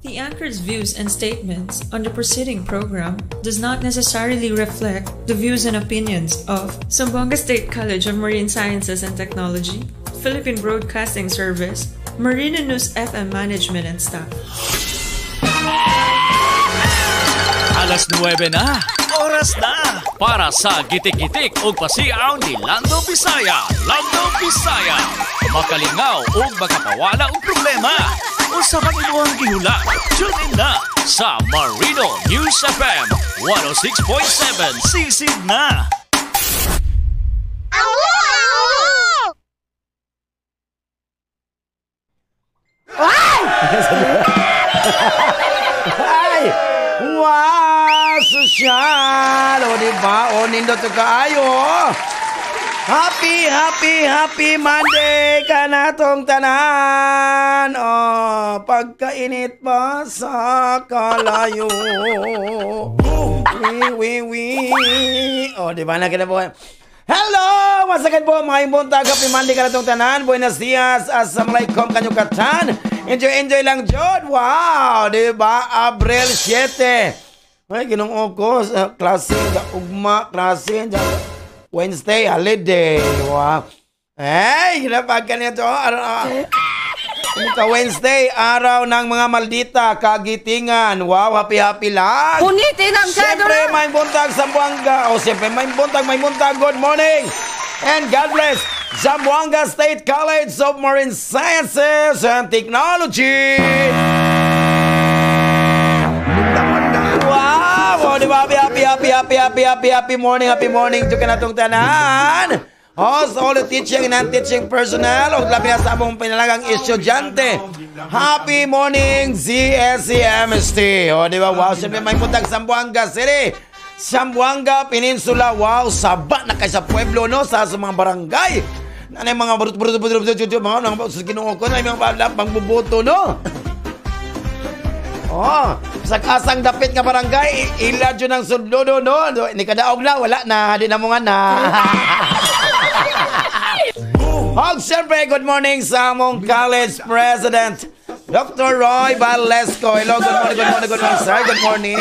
The anchor's views and statements on the preceding program does not necessarily reflect the views and opinions of Zamboanga State College of Marine Sciences and Technology, Philippine Broadcasting Service, Marina News FM Management and Staff. Alas 9 na, oras na para sa gitik-gitik ug pasiaw ni Lando Bisaya. Lando Bisaya, makalingaw ug makapawala og problema. Unsa man imong gihula, tune in na sa Marino News FM 106.7. Sisig na! Ay! Ay! Wow! Sosyal! O, diba? O, nindot kaayo! Happy, happy, happy Monday ka na tong tanan! Oh, pagkainit pa sa kalayo. Boom! Wi, wi, wi. Oh, di ba na kinabuhay? Hello! Masakit po mga buntag. Happy Monday ka na tong tanan. Buenos dias. Assalamualaikum kanyo katan. Enjoy, enjoy lang, Jod. Wow! Di ba? Abril 7. Ay, ginoo ko. Klase, ugma, klase. Wednesday, holiday. Wow. Hey, ginapag ka nito. Wednesday, araw ng mga maldita, kagitingan. Wow, happy-happy lang. Punitin ang siyempre, may buntag, Zamboanga. O, siyempre, may buntag, may buntag. Good morning. And God bless Zamboanga State College of Marine Sciences and Technology. Wow! O, di ba? Happy, happy, happy, happy, happy, happy, happy morning, happy morning. Diyo ka na itong tanan. Host, all the teaching and non-teaching personnel, o labi na sa among pinalagang estudyante. Happy morning, ZSCMST. O, di ba? Wow, siyempre may puntag Zamboanga City. Zamboanga Peninsula. Wow, saba na kay sa pueblo, no? Sa mga barangay. Ano yung mga brut-brut-brut-brut-brut, mga Ginoo ko, na yung mga pangbubuto, no? Oh, sa kasang dapit nga barangay, ila dyan ang sudlodo, no? Ni kadaog na, wala na, di na mo nga na. Og siyempre, good morning sa among college president, Dr. Roy Valesco. Hello, good morning, good morning, good morning, sir. Good morning.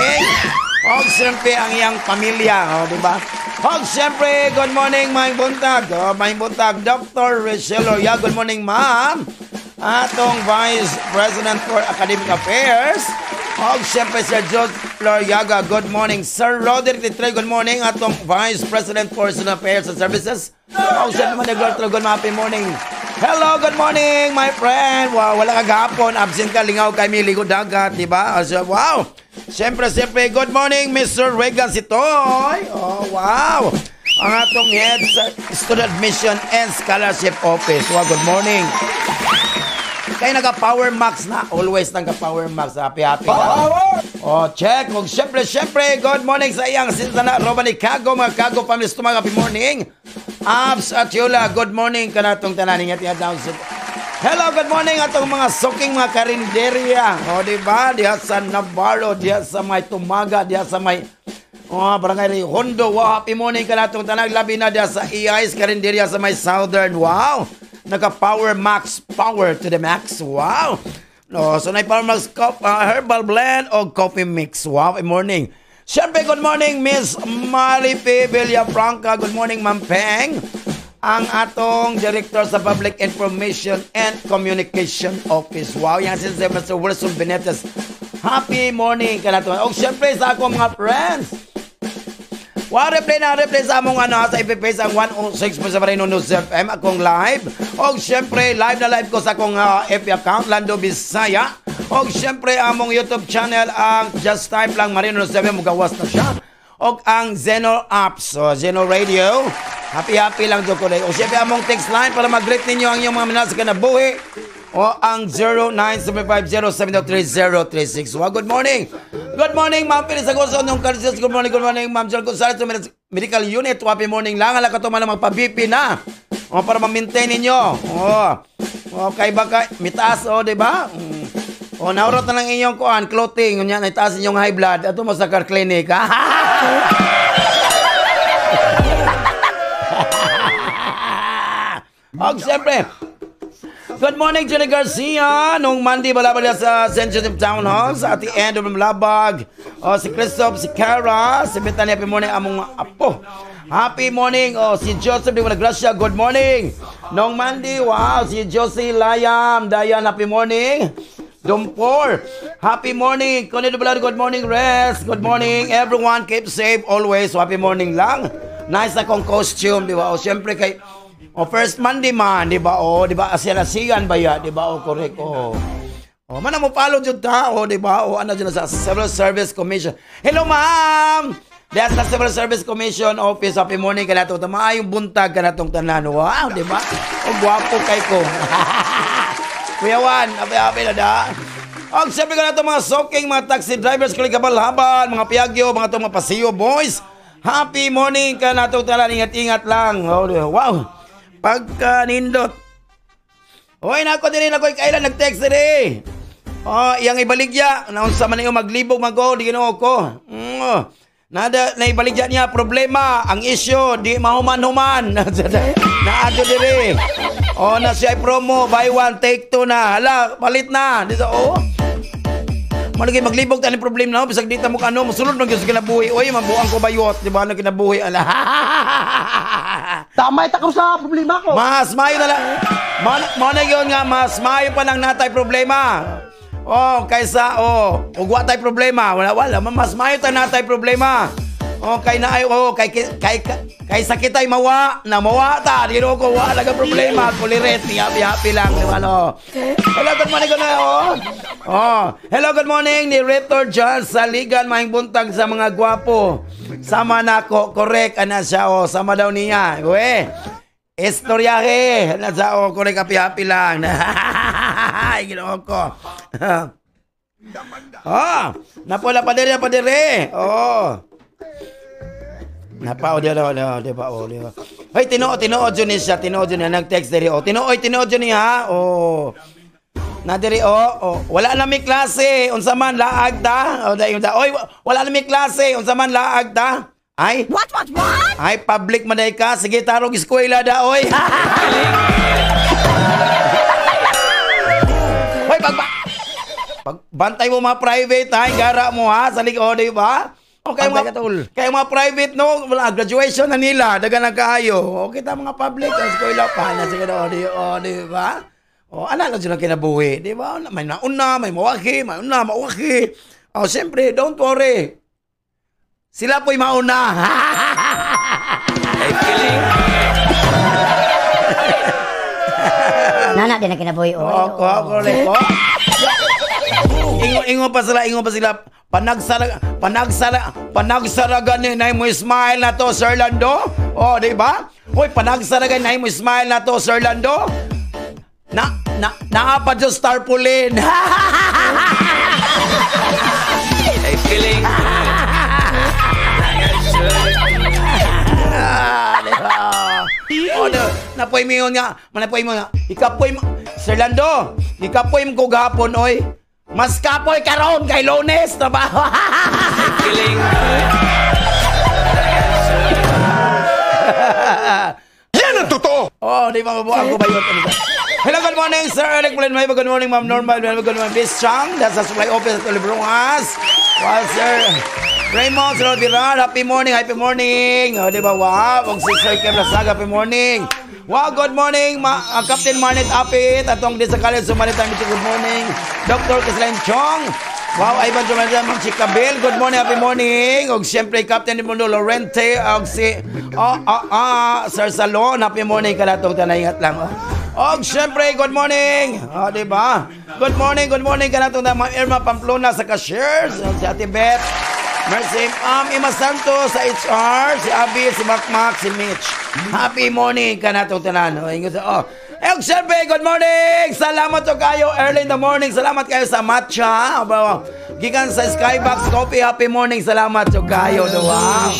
Og siyempre, ang iyang pamilya, oh, di ba? Og siyempre, good morning, maayong buntag. Oh, maayong buntag, Dr. Rochelle Oria. Good morning, ma'am. Atong Vice President for Academic Affairs. Og siyempre, Sir George Floriaga, good morning. Sir Roderick Litre, good morning. Atong Vice President for Student Affairs and Services. Og siyempre, Managor Trugon, happy morning. Hello, good morning, my friend. Wow, wala kagahapon. Absent ka, lingaw kay Miligo Dagat, di ba? Wow. Siyempre, siyempre, good morning, Mr. Regan Sitoy. Oh, wow. Ang atong head sa Student Admission and Scholarship Office. Wow, good morning. Kaya naka-power max na. Always naka-power max. Happy, happy. Power! Oh, check. Og siyempre, siyempre, good morning sa iyang sintana. Roman ni Kago, mga Kago families, tumaga. Happy morning. Abs at Yola, good morning. Kanatong tanan. Ingat, ingat down. Hello, good morning atong mga suking mga karinderya. O, di ba? Diha sa Navarro, diha sa may Tumaga, diha sa may oh, barangay Hondo. Wow, happy morning kanatong tanan. Labi na diha sa EIS karinderya sa may Southern. Wow! Naka-power max, power to the max. Wow! No, so na power max herbal blend o coffee mix. Wow, good morning. Siyempre, good morning, Miss Maripe Villafranca. Good morning, Ma'am Peng. Ang atong Director sa Public Information and Communication Office. Wow, yan si Mr. Wilson Benetes. Happy morning kanato. O siyempre sa akong mga friends. Wow, replay na replay sa among ano sa FB page ang 106.7 Marino News FM akong live. Og syempre live na live ko sa akong FB account Lando Bisaya. Og syempre among YouTube channel ang just type lang Marino News FM mugawas na siya. Og ang Zeno apps, so Zeno Radio. Happy happy lang jud ko day. Og syempre among text line para mag-greet ninyo ang inyong mga minahal sa kinabuhi. O ang 0975073036. Wow, good morning. Good morning, Ma'am Felix Agoso ng Kansas. Good morning, Ma'am John Gonzalez Medical Unit. Happy morning lang. Hala ka to man magpa-BP na. O, para ma-maintain ninyo. O, o kay baka mitaas, o, di ba? O, naurot na lang inyong kuan, clothing. Unya, naitaas inyong high blood. Ato mo sa car clinic, ha? Og siyempre, Good morning, Jenny Garcia. Nung Monday, balabal sa St. Joseph Town Hall sa Ati End of Labag. Oh, si Christoph, si Cara, si Bethany, happy morning among apo. Happy morning. Oh, si Joseph Di Gracia, good morning. Nung Monday, wow, si Josie Layam, Dayan, happy morning. Dumpor, happy morning. Connie Dublado, good morning, Res. Good morning, everyone. Keep safe always. Happy morning lang. Nice akong costume, di ba? O, siyempre kay, oh, first Monday man, di ba? O, di ba? Asian-asian ba ya? Di ba? O, correct. O. O, mana mo follow jud ta, o, di ba? O, ano dyan sa Civil Service Commission. Hello, ma'am! That's the Civil Service Commission Office. Happy morning ka na itong maayong buntag ka na itong tanan. Wow, di ba? O, gwapo kay ko. Kuya Juan, happy-happy na da. Og siyempre ka na itong mga soking, mga taxi drivers, kalikabal-habal, mga piagyo, mga itong mga pasiyo boys. Happy morning ka na itong tanan. Ingat-ingat lang. Oh, wow. Pagkanindot. Hoy, nako din ako kailan nag-text diri. Oh, iyang ibaligya. Naunsa man niyo maglibog mag-go, di Ginoo ko. Nada naibaligya niya problema, ang issue di mahuman-human. Naadyo diri. Oh, na siya promo, buy one take two na. Hala, palit na. Dito oh. Malagi maglibog tani problema na bisag di ta mo kano mosulod man gyud sa kinabuhi. Oy, mabuang ko bayot, di ba na kinabuhi ala. Tama ita sa problema ko. Mas mayo na lang. Mo na yun nga, mas mayo pa lang natay problema. Oh, kaysa, oh, ug wa tay problema. Wala, wala, mas mayo ta natay problema. Oh, kay na ay, oh, kay kay kay sakit ay mawa, na mawa ta. Di ko wala ka problema. Kuliret, ni happy happy lang, di ba no? Hello, good morning ko na, oh. Oh, hello, good morning ni Rector John Saligan, maayong buntag sa mga gwapo. Sama na ko, correct ana siya, oh, sama daw niya. We. Istoryahe, ana siya, oh, correct, happy happy lang. Ay, Ginoo ko. Oh, napola pa diri, pa diri. Oh. Napa o di di ba o di ba. Hoy, tinuod jud ni siya, tinuod jud niya nag-text diri oh. Tinuod jud niya. Oh. Na diri oh, oh. Wala na mi klase, unsa man laag ta? Oh, dayon da. Oy, wala na mi klase, unsa man laag ta? Ay. What? Ay, public man day ka. Sige, tarong eskwela da oy. Hoy, pagbantay mo mga private ha, gara mo ha, sa likod, di ba? Okay, mga, kaya mga private no, wala graduation na nila, dagan na kaayo. Okay ta mga public, ang eskwela pa na sige do, di, oh, di ba? Oh, ana lang sila kinabuhi, di ba? May nauna, may mawaki, may una, mawaki. Oh, siyempre, don't worry. Sila po'y mauna. Nana din na kinabuhi. Oh, oh, oh. Ingo pa sila, ingo pa sila. Panagsaragan ni na mo smile na to, Sir Lando. Oh, di ba? Hoy, panagsaragan na mo smile na to, Sir Lando. Na naa pa Diyos tarpaulin. Hey, feeling good. Oh, napoy mo yun nga. Manapoy mo nga. Ikapoy mo. Sir Lando, ikapoy mo ko gahapon, oy. Mas kapoy karon kay Lunes, trabaho. Feeling good. Yan ang totoo! Oh, di ba mabuang ko ba yun? Hello, good morning, Sir Eric Bulan. Good morning, Ma'am Norma. Good morning, Miss Chang. That's the supply office at Olibrongas. Wow, Sir Raymond, Sir Virar. Happy morning, happy morning. Oh, di ba? Wow. Og si Sir Kem Lasaga, happy morning. Wow, good morning, Captain Marnet Apit. Atong di sa college, Sumalit time ito, good morning. Dr. Kislen Chong. Wow, Ivan Jumanjan, Ma'am Chicabel. Good morning, happy morning. Og siyempre, Captain Mundo Lorente. Og si, Sir Salon. Happy morning ka na itong tanahingat lang. Oh. Og siyempre, good morning. Oh, di ba? Good morning ka na itong Ma'am Irma Pamplona sa cashiers. Si Ate Beth. Mercy, Ima Santos sa HR, si Abby, si Makmak, si Mitch. Happy morning ka na itong tanan. Oh. Eh, siyempre, good morning! Salamat to kayo early in the morning. Salamat kayo sa matcha. Gikan sa Skybox Coffee. Happy morning. Salamat to kayo. Wow.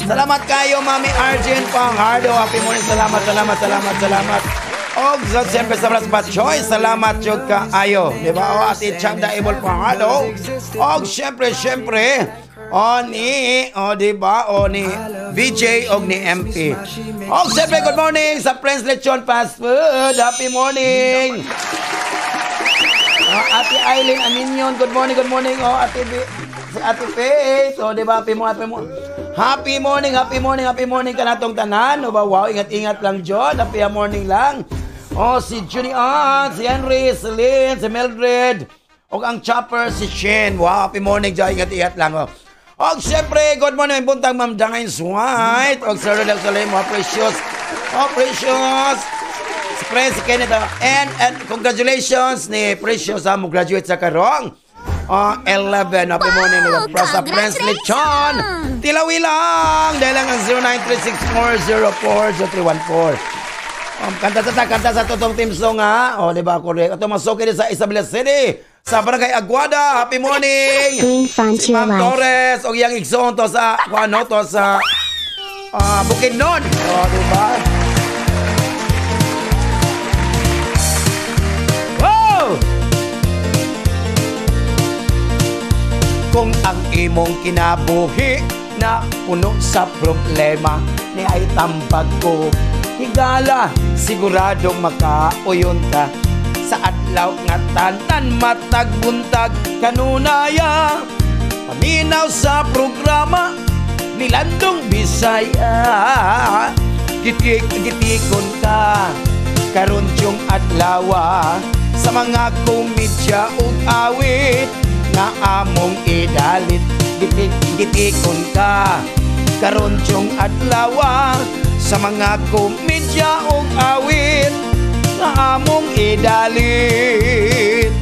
Salamat kayo, Mami Arjun Panghardo. Happy morning. Salamat, salamat, salamat, salamat. Og siyempre sa Bras Batchoy, salamat jud kaayo. Di ba? O, Ate Chanda Ebol Panghardo. Og siyempre, siyempre, O ni, o di ba? O ni VJ og ni MP. O siyempre, good morning sa Prince Lechon Fast Food. Happy morning! Oh, Ate Eileen Aninyon, good morning, good morning. Oh, Ate B, si Ate Faith. Oh, di ba? Happy mo, happy mo. Happy morning, happy morning, happy morning kanatong tanan. O ba, wow, ingat-ingat lang, John. Happy morning lang. Oh, si Junie Ann, si Henry, si Lynn, si Mildred, o ang chopper, si Shin. Wow, happy morning, John. Ingat-ingat lang. Oh. Og siyempre, good morning, buntag Ma'am Dines White. Og Sir Rodel Salim, oh, precious. Oh, precious. Si Prince Kenneth. Oh. And congratulations ni Precious ha, mo graduate sa karong 11. Happy morning. Wow, sa Prince Lechon. Tilawi lang. Dahil lang ang 0936-404-0314. Kanta sa kanta sa totoong team song ha. O, di ba? Correct. Ito masuki din sa Isabela City. Sa Barangay Aguada. Happy morning. Bring fun Si to your Ma'am life. Torres. O iyang igsoon to sa, kung ano, to sa Bukidnon. O, di ba? Wow! Kung ang imong kinabuhi na puno sa problema ni ay tambag ko higala, siguradong makauyon ka sa adlaw nga tanan matag buntag kanunaya. Paminaw sa programa ni Landong Bisaya. Gitik-gitikon ka karon tiyong adlawa sa mga komedya ug awit nga among idalit. Gitik-gitikon ka karon tiyong adlawa sa mga komedya ug awit nga among idalit.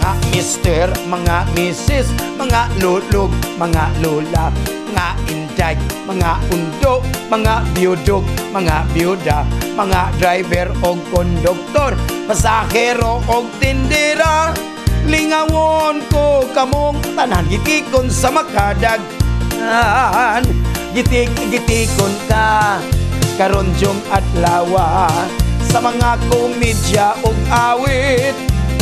Nga mister, mga misis, mga lulog, mga lola, mga inday, mga undo, mga biyudog, mga biyuda, mga driver og konduktor, pasahero og tindera. Lingawon ko kamong tanan, gitikon sa makadaghan. Gitik-gitikon ka karon tiyong adlawa sa mga komedya ug awit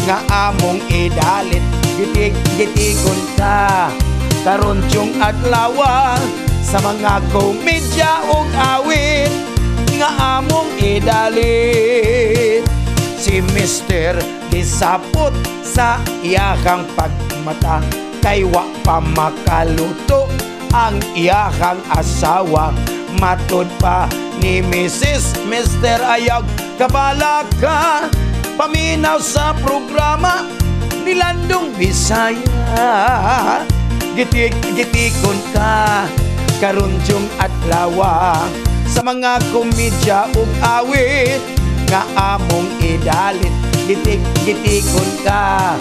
nga among idalit. Gitik-gitikon ka karon tiyong adlawa sa mga komedya ug awit nga among idalit. Si Mister gisapot sa iyahang pagmata kay wa pa makaluto ang iyahang asawa. Matud pa ni Mrs. Mister ayaw kabalaka. Paminaw sa programa ni Landong Bisaya. Gitik-gitikon ka karon tiyong adlawa sa mga komedya ug awit nga among idalit. Gitik-gitikon ka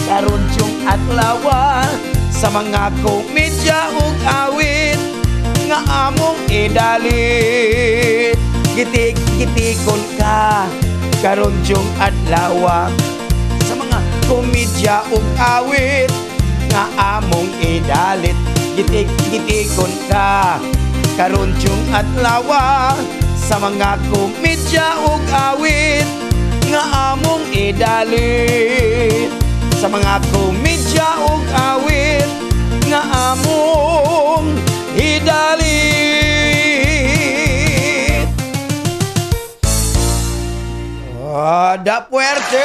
karon tiyong adlawa sa mga komedya ug awit nga among idalit. Gitik-gitikon ka karon tiyong adlawa sa mga komedya ug awit nga among idalit. Gitik-gitikon ka karon tiyong adlawa sa mga komedya ug awit nga among idalit. Sa mga komedya ug awit nga among idalit. Oh, da puwerte!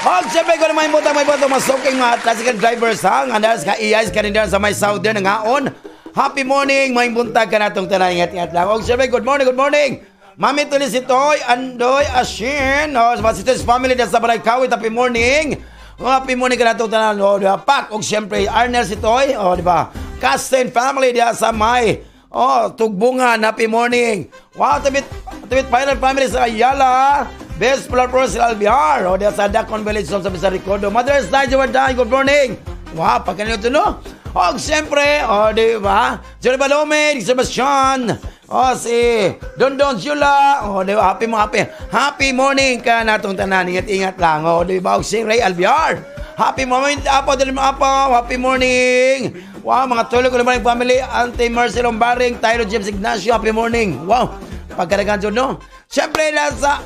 Og siyempre ko naman may butang masuking mga tricycle drivers ha. Nga nasa ka EIs kanina sa may southern ngaon. Happy morning, may buntag ka natong tanan, ingat-ingat lang. Og siyempre, good morning, good morning. Mami tuloy si Toy, Andoy, Ashin, oh, sa Sister's family na sa Baray Kawit, happy morning. Oh, happy morning ka natong tanan. Oh, di ba? Pak, og siyempre, Arnel si Toy, oh, di ba? Castin family diya sa may, oh, Tugbungan, happy morning. Wow, tabit, tabit Pilot family sa Ayala. Best Polar Pro sa Albiar. O, diya sa Dacon Village sa Misericordo. Mother's Night, Jordan, good morning. Wow, pagkanilo ito, no? O, siyempre, o, di ba? Jerry Balome, Sebastian. O, si Don Don Jula. O, di ba? Happy mo, happy. Happy morning ka natong tanan. Ingat-ingat lang. O, di ba? O, si Ray Albiar. Happy morning, apo, dali mo, apo. Happy morning. Wow, mga tulog ko naman yung family. Auntie Mercy Lombaring, Tyro James Ignacio, happy morning. Wow, pagkadagan dyan, no? Siyempre, nasa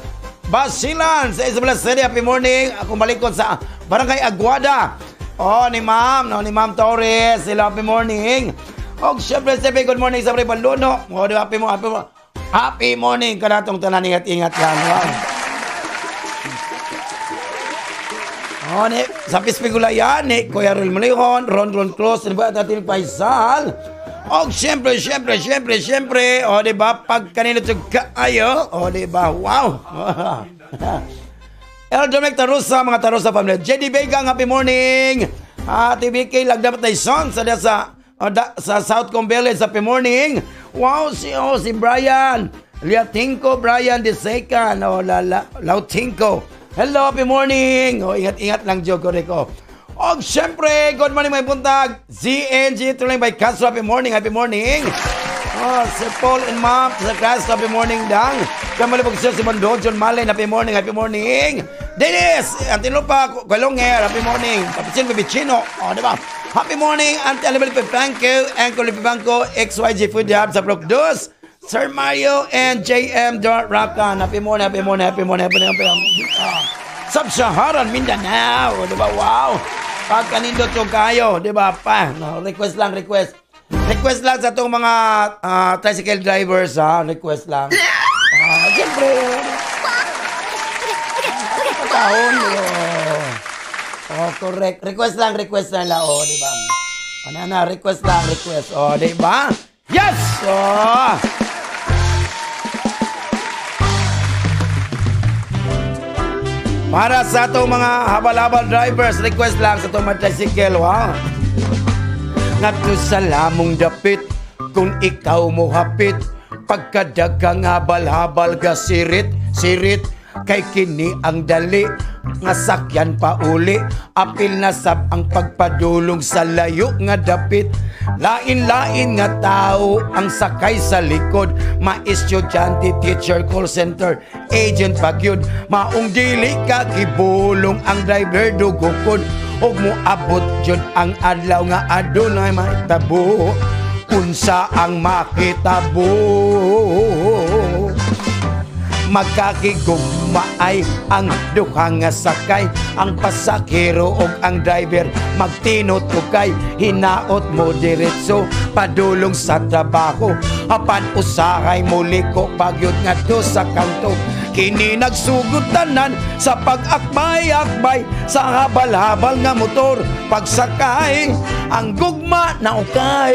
Basilan, sa Isabela City, happy morning. Ako malikot sa Barangay Aguada. Oh, ni Ma'am, no, ni Ma'am Torres. Hello, happy morning. Og syempre, syempre, good morning sa Pre Banduno. Oh, di ba, happy mo, happy mo. Happy morning kanatong tanan, ingat-ingat lang. Wow. Oh, ni, sa Pispigulayan, ni Kuya Rul Malihon, Ron Ron Cruz, di ba, natin Faisal. Og syempre, syempre, syempre, syempre, oh, di ba, pag kanino ito kaayo, oh, di ba, wow. Elder Mike Tarusa, mga Tarusa family. JD Vega, happy morning. Ate Vicky, Lagdapat Tyson, sa sa Southcom Village, happy morning. Wow, si, oh, si Brian Liatinko, Brian Desecan, oh, Lautinko. Hello, happy morning. Oh, ingat-ingat lang, Joe Corico. Og syempre, good morning mga buntag. ZNG Tuling by Castro, happy morning, happy morning. Oh, si Paul and Mom sa Castro, happy morning dang. Kamalipog siya si Mondo, John Malen, happy morning, happy morning. Dennis, Antilupa, Kulonger, happy morning. Papisin, Bibicino, oh, di ba? Happy morning, Auntie Alibel Pipangko, Uncle Pipangko, XYG Food Hub sa Brokdos, Sir Mario and JM Rakan. Happy morning, happy morning, happy morning, happy morning, happy morning. Sub-Saharan Mindanao, di ba? Wow! Pagkanindot yung kayo, di ba? Pa, no, request lang, request. Request lang sa itong mga tricycle drivers, ha? Request lang. Siyempre, pagkahon, oh. Oh, correct. Request lang oh, di ba? Ano na, request lang, request. Oh, di ba? Yes! Oh! Para sa itong mga habal-habal drivers, request lang sa itong mga tricycle, wow. Ngadto sa lamong dapit, kung ikaw mo hapit, pagkadagang habal-habal ga sirit, sirit, kay kini ang dali, nga sakyan pa uli, apil na sab ang pagpadulong sa layo nga dapit. Lain-lain nga tao ang sakay sa likod, ma-estudyante, teacher, call center, agent pagyud, maong dili ka gibulong ang driver dugukod, ug moabot jud ang adlaw nga adunay mahitabo, unsa ang makitabo. Magkakigugma ay ang duha nga sakay, ang pasahero ug ang driver magtinutukay, hinaot mo diretso padulong sa trabaho, apan usahay mo liko pagyud ngadto sa kanto. Kini nagsugod tanan sa pag-akbay-akbay sa habal-habal nga motor, pagsakay ang gugma na ukay.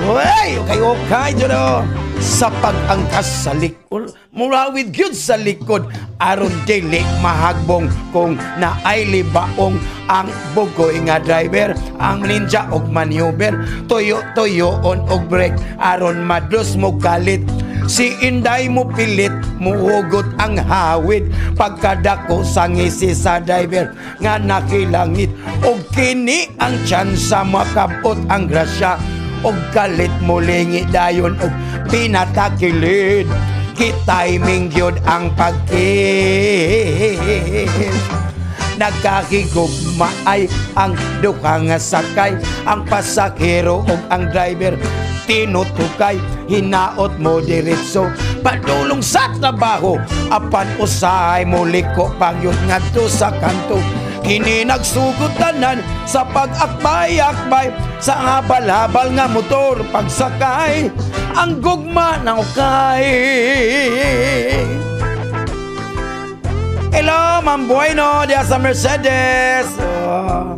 Wey, okay, okay, Jono. Sa pag-angkas sa likod, murawid gyud sa likod, aron dili mahagbong kung naay libaong ang bugoy nga driver, ang ninja og maneuver, tuyo-tuyoon og brake, aron madlos mo kalit. Si Inday mo pilit, muhugot ang hawid, pagkadako sa ngisi sa driver nga nakilangit, og kini ang tsansa makabot ang grasya, og kalit mo lingi dayon og pinatakilid, kitiming gyud ang pagkis. Nagkakigugma ay ang duha nga sakay, ang pasahero ug ang driver tinutukay, hinaot mo diretso padulong sa trabaho, apan usahay mo liko pagyud ngadto sa kanto. Kini nagsugod tanan sa pag-akbay-akbay sa habal-habal nga motor, pagsakay ang gugma na ukay. Hello, Ma'am Bueno diya sa Mercedes. Oh.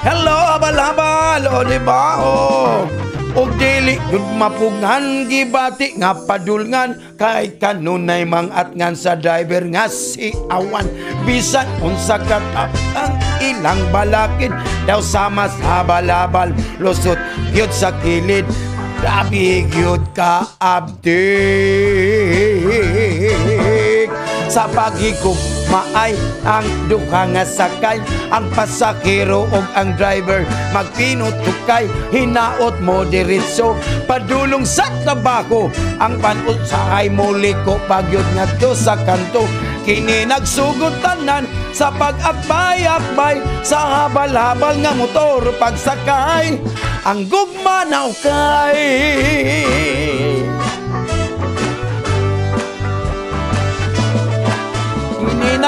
Hello, habal-habal. O, di ba? Oh. Og dili gud mapugngan gibati nga padulngan, kay kanunay mangatngan sa driver nga si awan, bisan unsa katap ang ilang balakin, daw sama sa habal-habal lusot gyud sa kilid, grabe gyud ka abdik. Sa paghigop maay ang duha nga sakay, ang pasahero ug ang driver magpinutukay, hinaot mo diretso padulong sa trabaho, ang panutsahay mo liko pagyud ngadto sa kanto. Kini nagsugod tanan sa pag-akbay-akbay sa habal-habal nga motor, pagsakay ang gugma na ukay.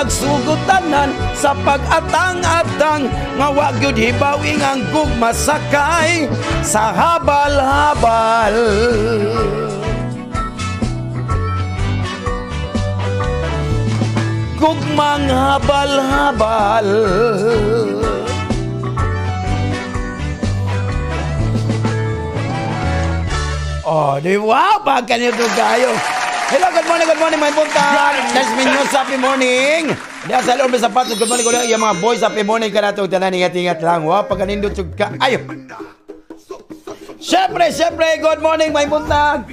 nagsugutanan sa pag-atang-atang nga wa gyud hibawing ang gugma sakay sa habal-habal. Gugmang habal-habal. Oh, di wow, pagkanito kayo. Hello, good morning, my buntag. Nice meeting you, happy morning. Diya sa loob sa pato, good morning, good morning. Yung mga boys, happy morning ka na ito. Tanan, ingat-ingat lang. Wow, pagkanindot ka. Ayo. Siyempre, good morning, my buntag.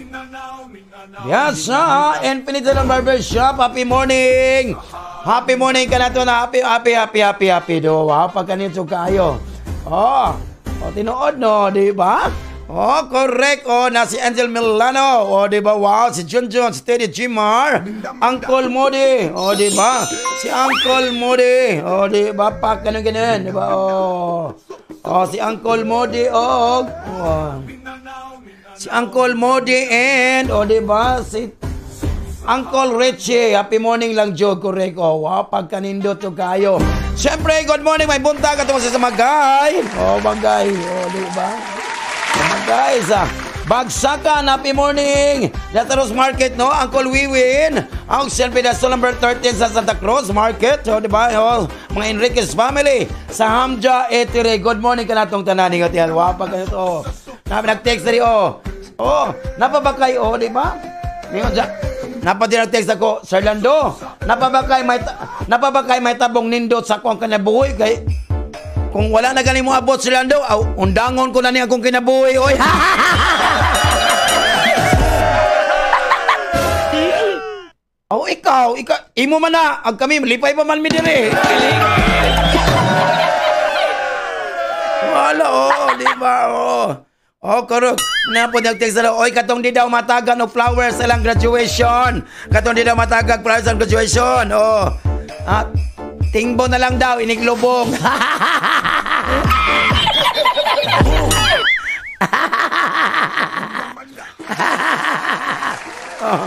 Yes, sa Infinite Salon Barber Shop, happy morning. Happy morning ka na ito na. Happy, happy, happy, happy, happy. Do, wow, pagkanindot kayo. Oh, oh, tinuod, no, di ba? Oh, correct. Oh, na si Angel Milano. Oh, di ba? Wow, si Junjun, si Teddy Jimar, Uncle Modi. Oh, di ba? Si Uncle Modi. Oh, di ba? Pak, ganun, ganun. Di ba? Oh. Oh, si Uncle Modi. Oh, oh. Si Uncle Modi and, oh, di ba? Si Uncle Richie. Happy morning lang, Joe. Correct. Oh, wow, pagkanindot yung kayo. Siyempre, good morning, may buntag. At sa Magay. Oh, Magay. Oh, di ba? Guys, bagsakan, happy morning. Lazarus Market, no? Uncle Wiwin. Ang selfie na number 13 sa Santa Cruz Market. So, di ba? Oh, mga Enriquez family. Sa Hamja Etere. Good morning ka na itong tanan. Ingat yan. Wapa ka ito. Nag-text na rin, oh. Oh, napabakay, oh, di ba? Napa din nag-text ako, Sir Lando, napabakay may tabong nindot sa akong kinabuhi kay kung wala na gani mo abot si Lando, aw, undangon ko na niya akong kinabuhi, oy. Oh, ikaw, imo man na, ag kami lipay pa man mi diri. Wala, oh, di ba, oh. Oh, correct. Na po nag-text na, oy, katong di daw matagan og flowers sa ilang graduation. Katong di daw matagag flowers sa graduation. Oh. At tingbo na lang daw, iniglubong. Oh.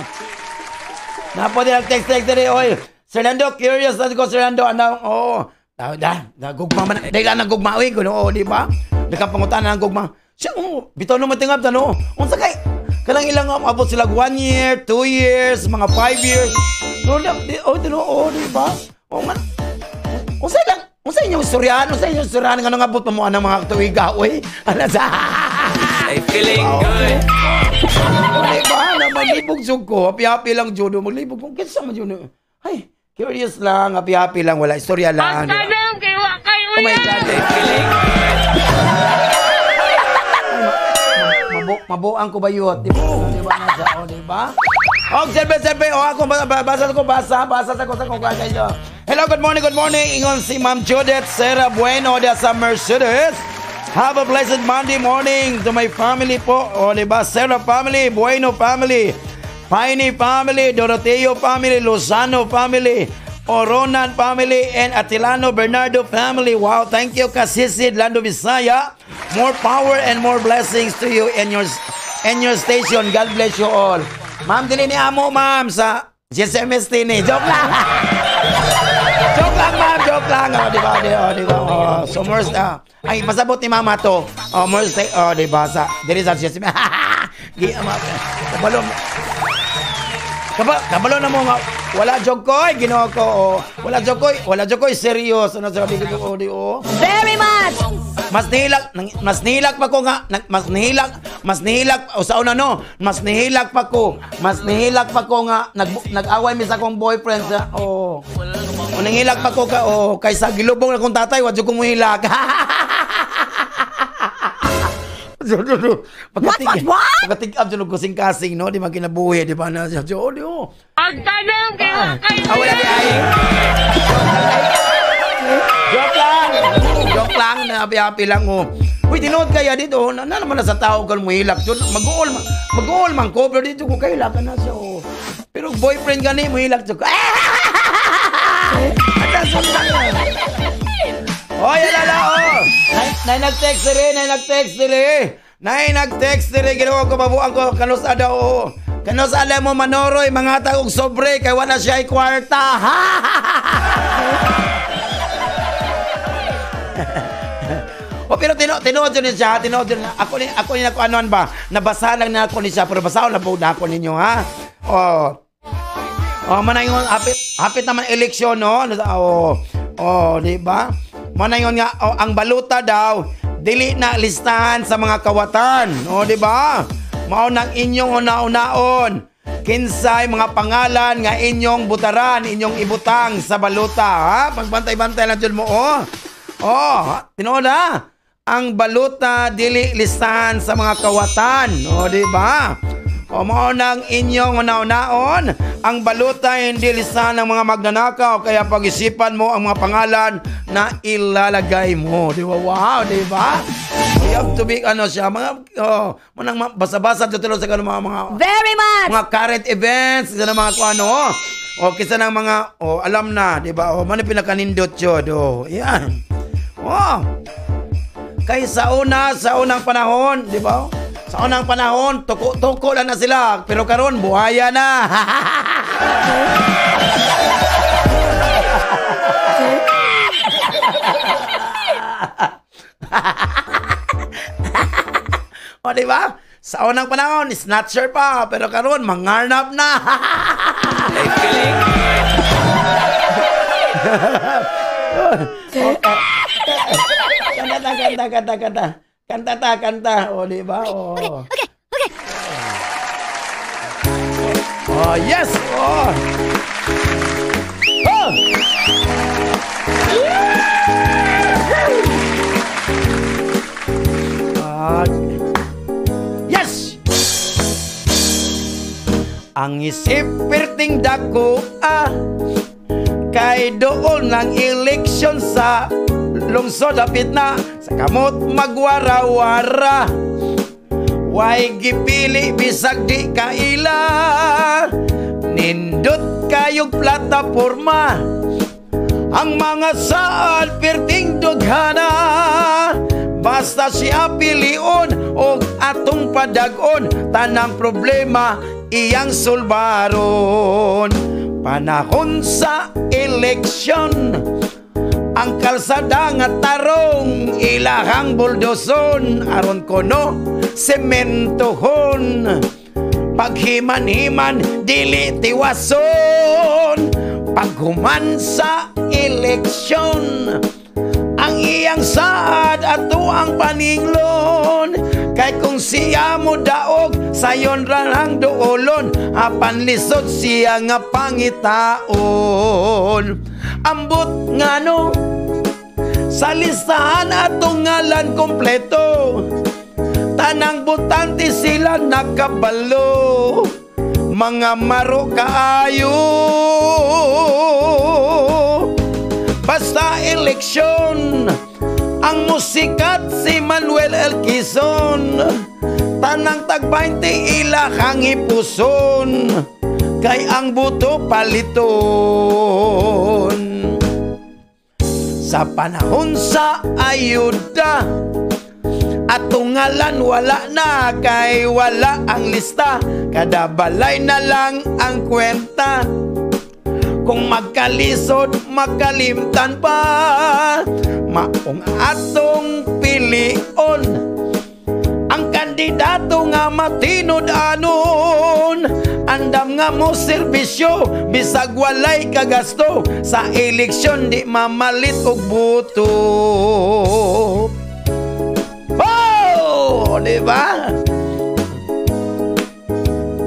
Napo din ang text diri, oy. Sir Lando, curious na ko, Sir Lando, ano, oh. Da, gugma man. Dahil lang gugma, oy, kuno, oh, di ba? Nakapangutan na ang gugma. Siya, oh, bitaw naman tingab, no? Unsa kay, kanang ilang abot sila 1 year, 2 years, mga 5 years. No, di, oh, di, oh, di ba? Oh, man. Unsa lang, unsa inyong istoryahan? Unsa inyong istoryahan nga nang abot pa mo anang mga tuiga, oy? Ano sa? I feeling good. Di ba? Na maglibog jud ko. Happy-happy lang jud. Maglibog ko. Kinsa man jud. Ay, curious lang, happy-happy lang, wala istorya lang. Basta lang kay wa kay Oh my God. I feeling good. Mabuang ko ba yun? Di ba? Di ba? Nasa, oh, di ba? Og serbe, oh, ako basa ko basa sa ko kayo. Hello, good morning, good morning. Ingon si Ma'am Judith Sarah Bueno de sa Mercedes. Have a blessed Monday morning to my family po. O, di ba? Sarah family, Bueno family, Piney family, Doroteo family, Lozano family, Oronan family, and Atilano Bernardo family. Wow, thank you, Kasisid Lando Bisaya. More power and more blessings to you and your station. God bless you all. Ma'am, dili ni amo, ma'am, sa GSMST ni. Joke lang. Joke lang, ma'am. Joke lang. O, di ba? O, di ba? O, so, more, ay, pasabot ni mama to. O, more, o, di ba? Sa, dili sa GSMST. Kabalo. Kabalo na mo nga. Wala joke ko, Ginoo ko. Oh. Wala joke ko, wala joke ko. Serious. Ano sabi ko? O, di, o. Very much. Mas nihilak pa ko nga, mas nihilak o sa una no, mas nihilak pa ko nga nag-away mi sa akong boyfriend sa oh. O nangilak pa ko ka oh kaysa gilubong na akong tatay, wa jud ko muhilak. What? Pagkatig-ab jud ko kasing-kasing no, di man kinabuhi, di ba na oh, di oh. Ang tanong kay wa kay. Ah, wala di ay. Joke lang. Joke lang, happy-happy lang oh. Uy, tinuod kaya dito, na naman na sa tao kan muhilak. Mag-uol man ko, pero dito ko kahilakan na siya oh. Pero boyfriend gani muhilak jud ko. Oy, alala oh. Nay nag-text dire, nay nag-text dire. Nay nag-text dire, ginawa ko mabuang ko kanus ada oh. Kano sa alam mo manoroy mangatag og sobre kay wala siya ay kwarta. O pero tinuod yun siya, tinuod yun. Ako ni ako anuan ba? Nabasa lang na ako ni siya, pero basaon lang po na ako ninyo, ha? Oh. Oh, manayon hapit naman eleksyon, no? Oh. Oh, di ba? Manayon nga oh, ang baluta daw dili na listahan sa mga kawatan. Oh, di ba? Mao nang inyong una-unaon. Kinsay mga pangalan nga inyong butaran, inyong ibutang sa baluta, ha? Pagbantay-bantay lang jud mo, oh. Oh, tinuod ha. Ang baluta dili listahan sa mga kawatan, oh, di ba? O mao nang inyong una-unaon, ang baluta hindi listahan ng mga magnanakaw, kaya pag-isipan mo ang mga pangalan na ilalagay mo. Di ba? Wow, di ba? You have to be, ano siya, mga, oh, manang basa-basa tutulo sa ganun mga very much! Mga current events, isa ng mga kung ano, o kisa ng mga, oh, alam na, di ba? O, man yung pinakanindot yun, oh, yan. Oh, kay sa unang panahon, di ba? Sa unang panahon, tuko-tuko lang na sila. Pero karon buhaya na. O, di ba? Sa unang panahon, snatcher pa. Pero karon mangarnap na. Kanta, kanta, kanta, kanta. Kanta ta, kanta. O, di ba? O. Okay, okay, okay. Oh, yes! Oh! Oh! Yes! Ang isip perting dako, ah, kay dool ng eleksyon sa lungsod dapit na sa kamot magwara-wara. Way gipili bisag di kaila, nindot kayong plataporma. Ang mga saad perting dughana, basta siya pilion og atong padag-on, tanang problema iyang sulbaron. Panahon sa eleksyon, ang kalsada nga tarong ilahang buldoson, aron kono sementohon. Paghiman-himan dili tiwason, paghuman sa eleksyon, ang iyang saad ato ang paninglon. Kay kung siya mo daog, sayon ra ang duolon, apan lisod siya nga pangitaon. Ambot ngano sa listahan atong ngalan kompleto, tanang botante sila nakabalo, mga maro kaayo. Basta eleksyon, ang musikat si Manuel L. Quezon, tanang tag 20 ilahang ipuson, kay ang buto paliton. Sa panahon sa ayuda, atong ngalan wala na, kay wala ang lista, kada balay na lang ang kwenta. Kung magkalisod, magkalimtan pa, maong atong pilion ang kandidato nga matinud-anon, andam nga mo serbisyo, bisag walay kagasto, sa eleksyon di mamalit og buto. Oh, di ba?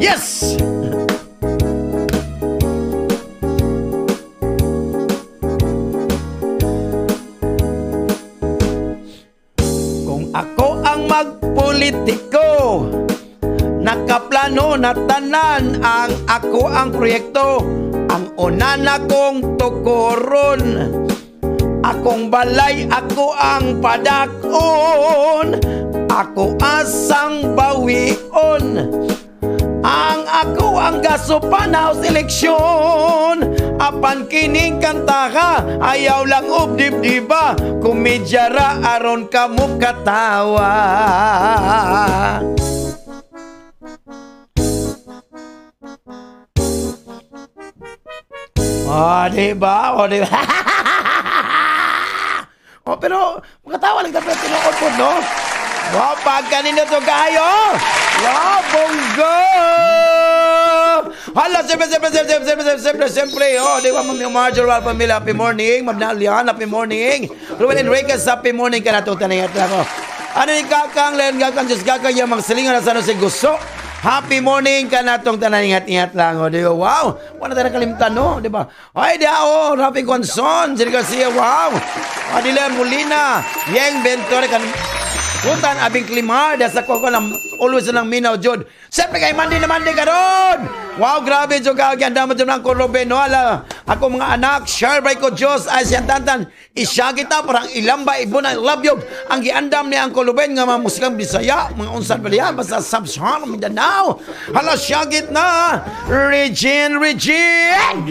Yes! Kung ako ang magpolitiko, nakaplano na tanan ang ako ang proyekto, ang una na kong tukoron, akong balay ako ang padakon, ako asang bawion, ang ako ang gaso panaw seleksyon. Apan kining kantaha, ayaw lang ubdibdiba, komedya ra aron kamo katawa. Oh, di ba? Oh, di ba? Oh, pero makatawa lang dapat tinuod po, no? Wow, pagkanino to kayo! Wow, bongga! Hala, siyempre, siyempre, siyempre, siyempre, siyempre, siyempre, siyempre, oh, di ba, Ma'am Marjorie Wal Pamilya, happy morning, Ma'am Nalian, happy morning, Ruel Enriquez, happy morning ka na itong tanayat ako. Ano ni Kakang, Len Kakang, Diyos Kakang, yung mga silingan na sa ano si Gusto. Happy morning ka na itong tanan, ingat-ingat lang. O, di ba? Wow! Wala tayo nakalimtan, no? Di ba? Ay, di ako! Rafi Conson, Jerry Garcia, wow! Adila Molina, Yeng Ventore, kan Kutan abing klimar da sa ko lang always lang minaw jud. Siyempre kay Mandy na Mandy karon. Wow, grabe jud ka ganda mo jud ang Ruben no ala. Ako mga anak, share by ko Dios ay siyang tantan. Isya kita parang ilamba ibon ang labyog. Ang giandam ni ang Ruben nga mga musikang Bisaya, mga unsan pa diyan basta Sub-Saharan Mindanao. Hala syagit na. Regine, Regine.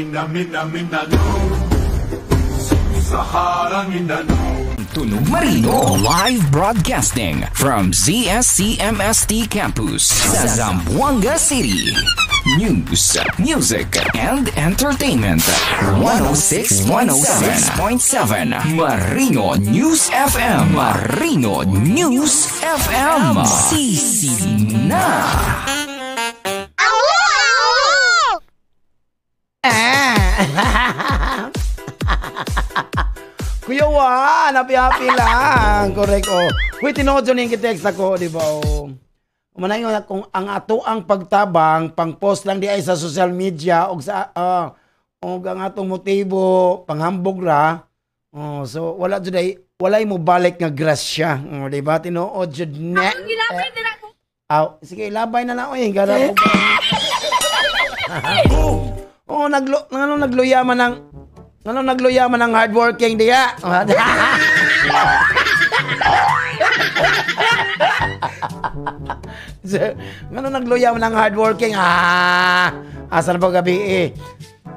Sahara Mindanao. Tunog Marino live broadcasting from ZSCMST Campus sa Zamboanga City. News, music, and entertainment. 106.7 Marino News FM. Marino News FM. Sisi na. Kuya Juan, happy-happy lang. Correct, oh. Uy, tinuod yun yung text ako, di ba, oh. Manay nga kung ang ato ang pagtabang, pang-post lang di ay sa social media, og sa, og ang atong motibo, panghambog ra. Oh, so, wala jud ay, walay mo balik nga grasya. Oh, di ba? Tinuod jud na. Aw, sige, ilabay na na, oy. Gara po. Oh, nagluya man ang Anong nagluya man ang hardworking diya? Anong nagluya man ang hardworking? Ah, asa na ba gabi eh?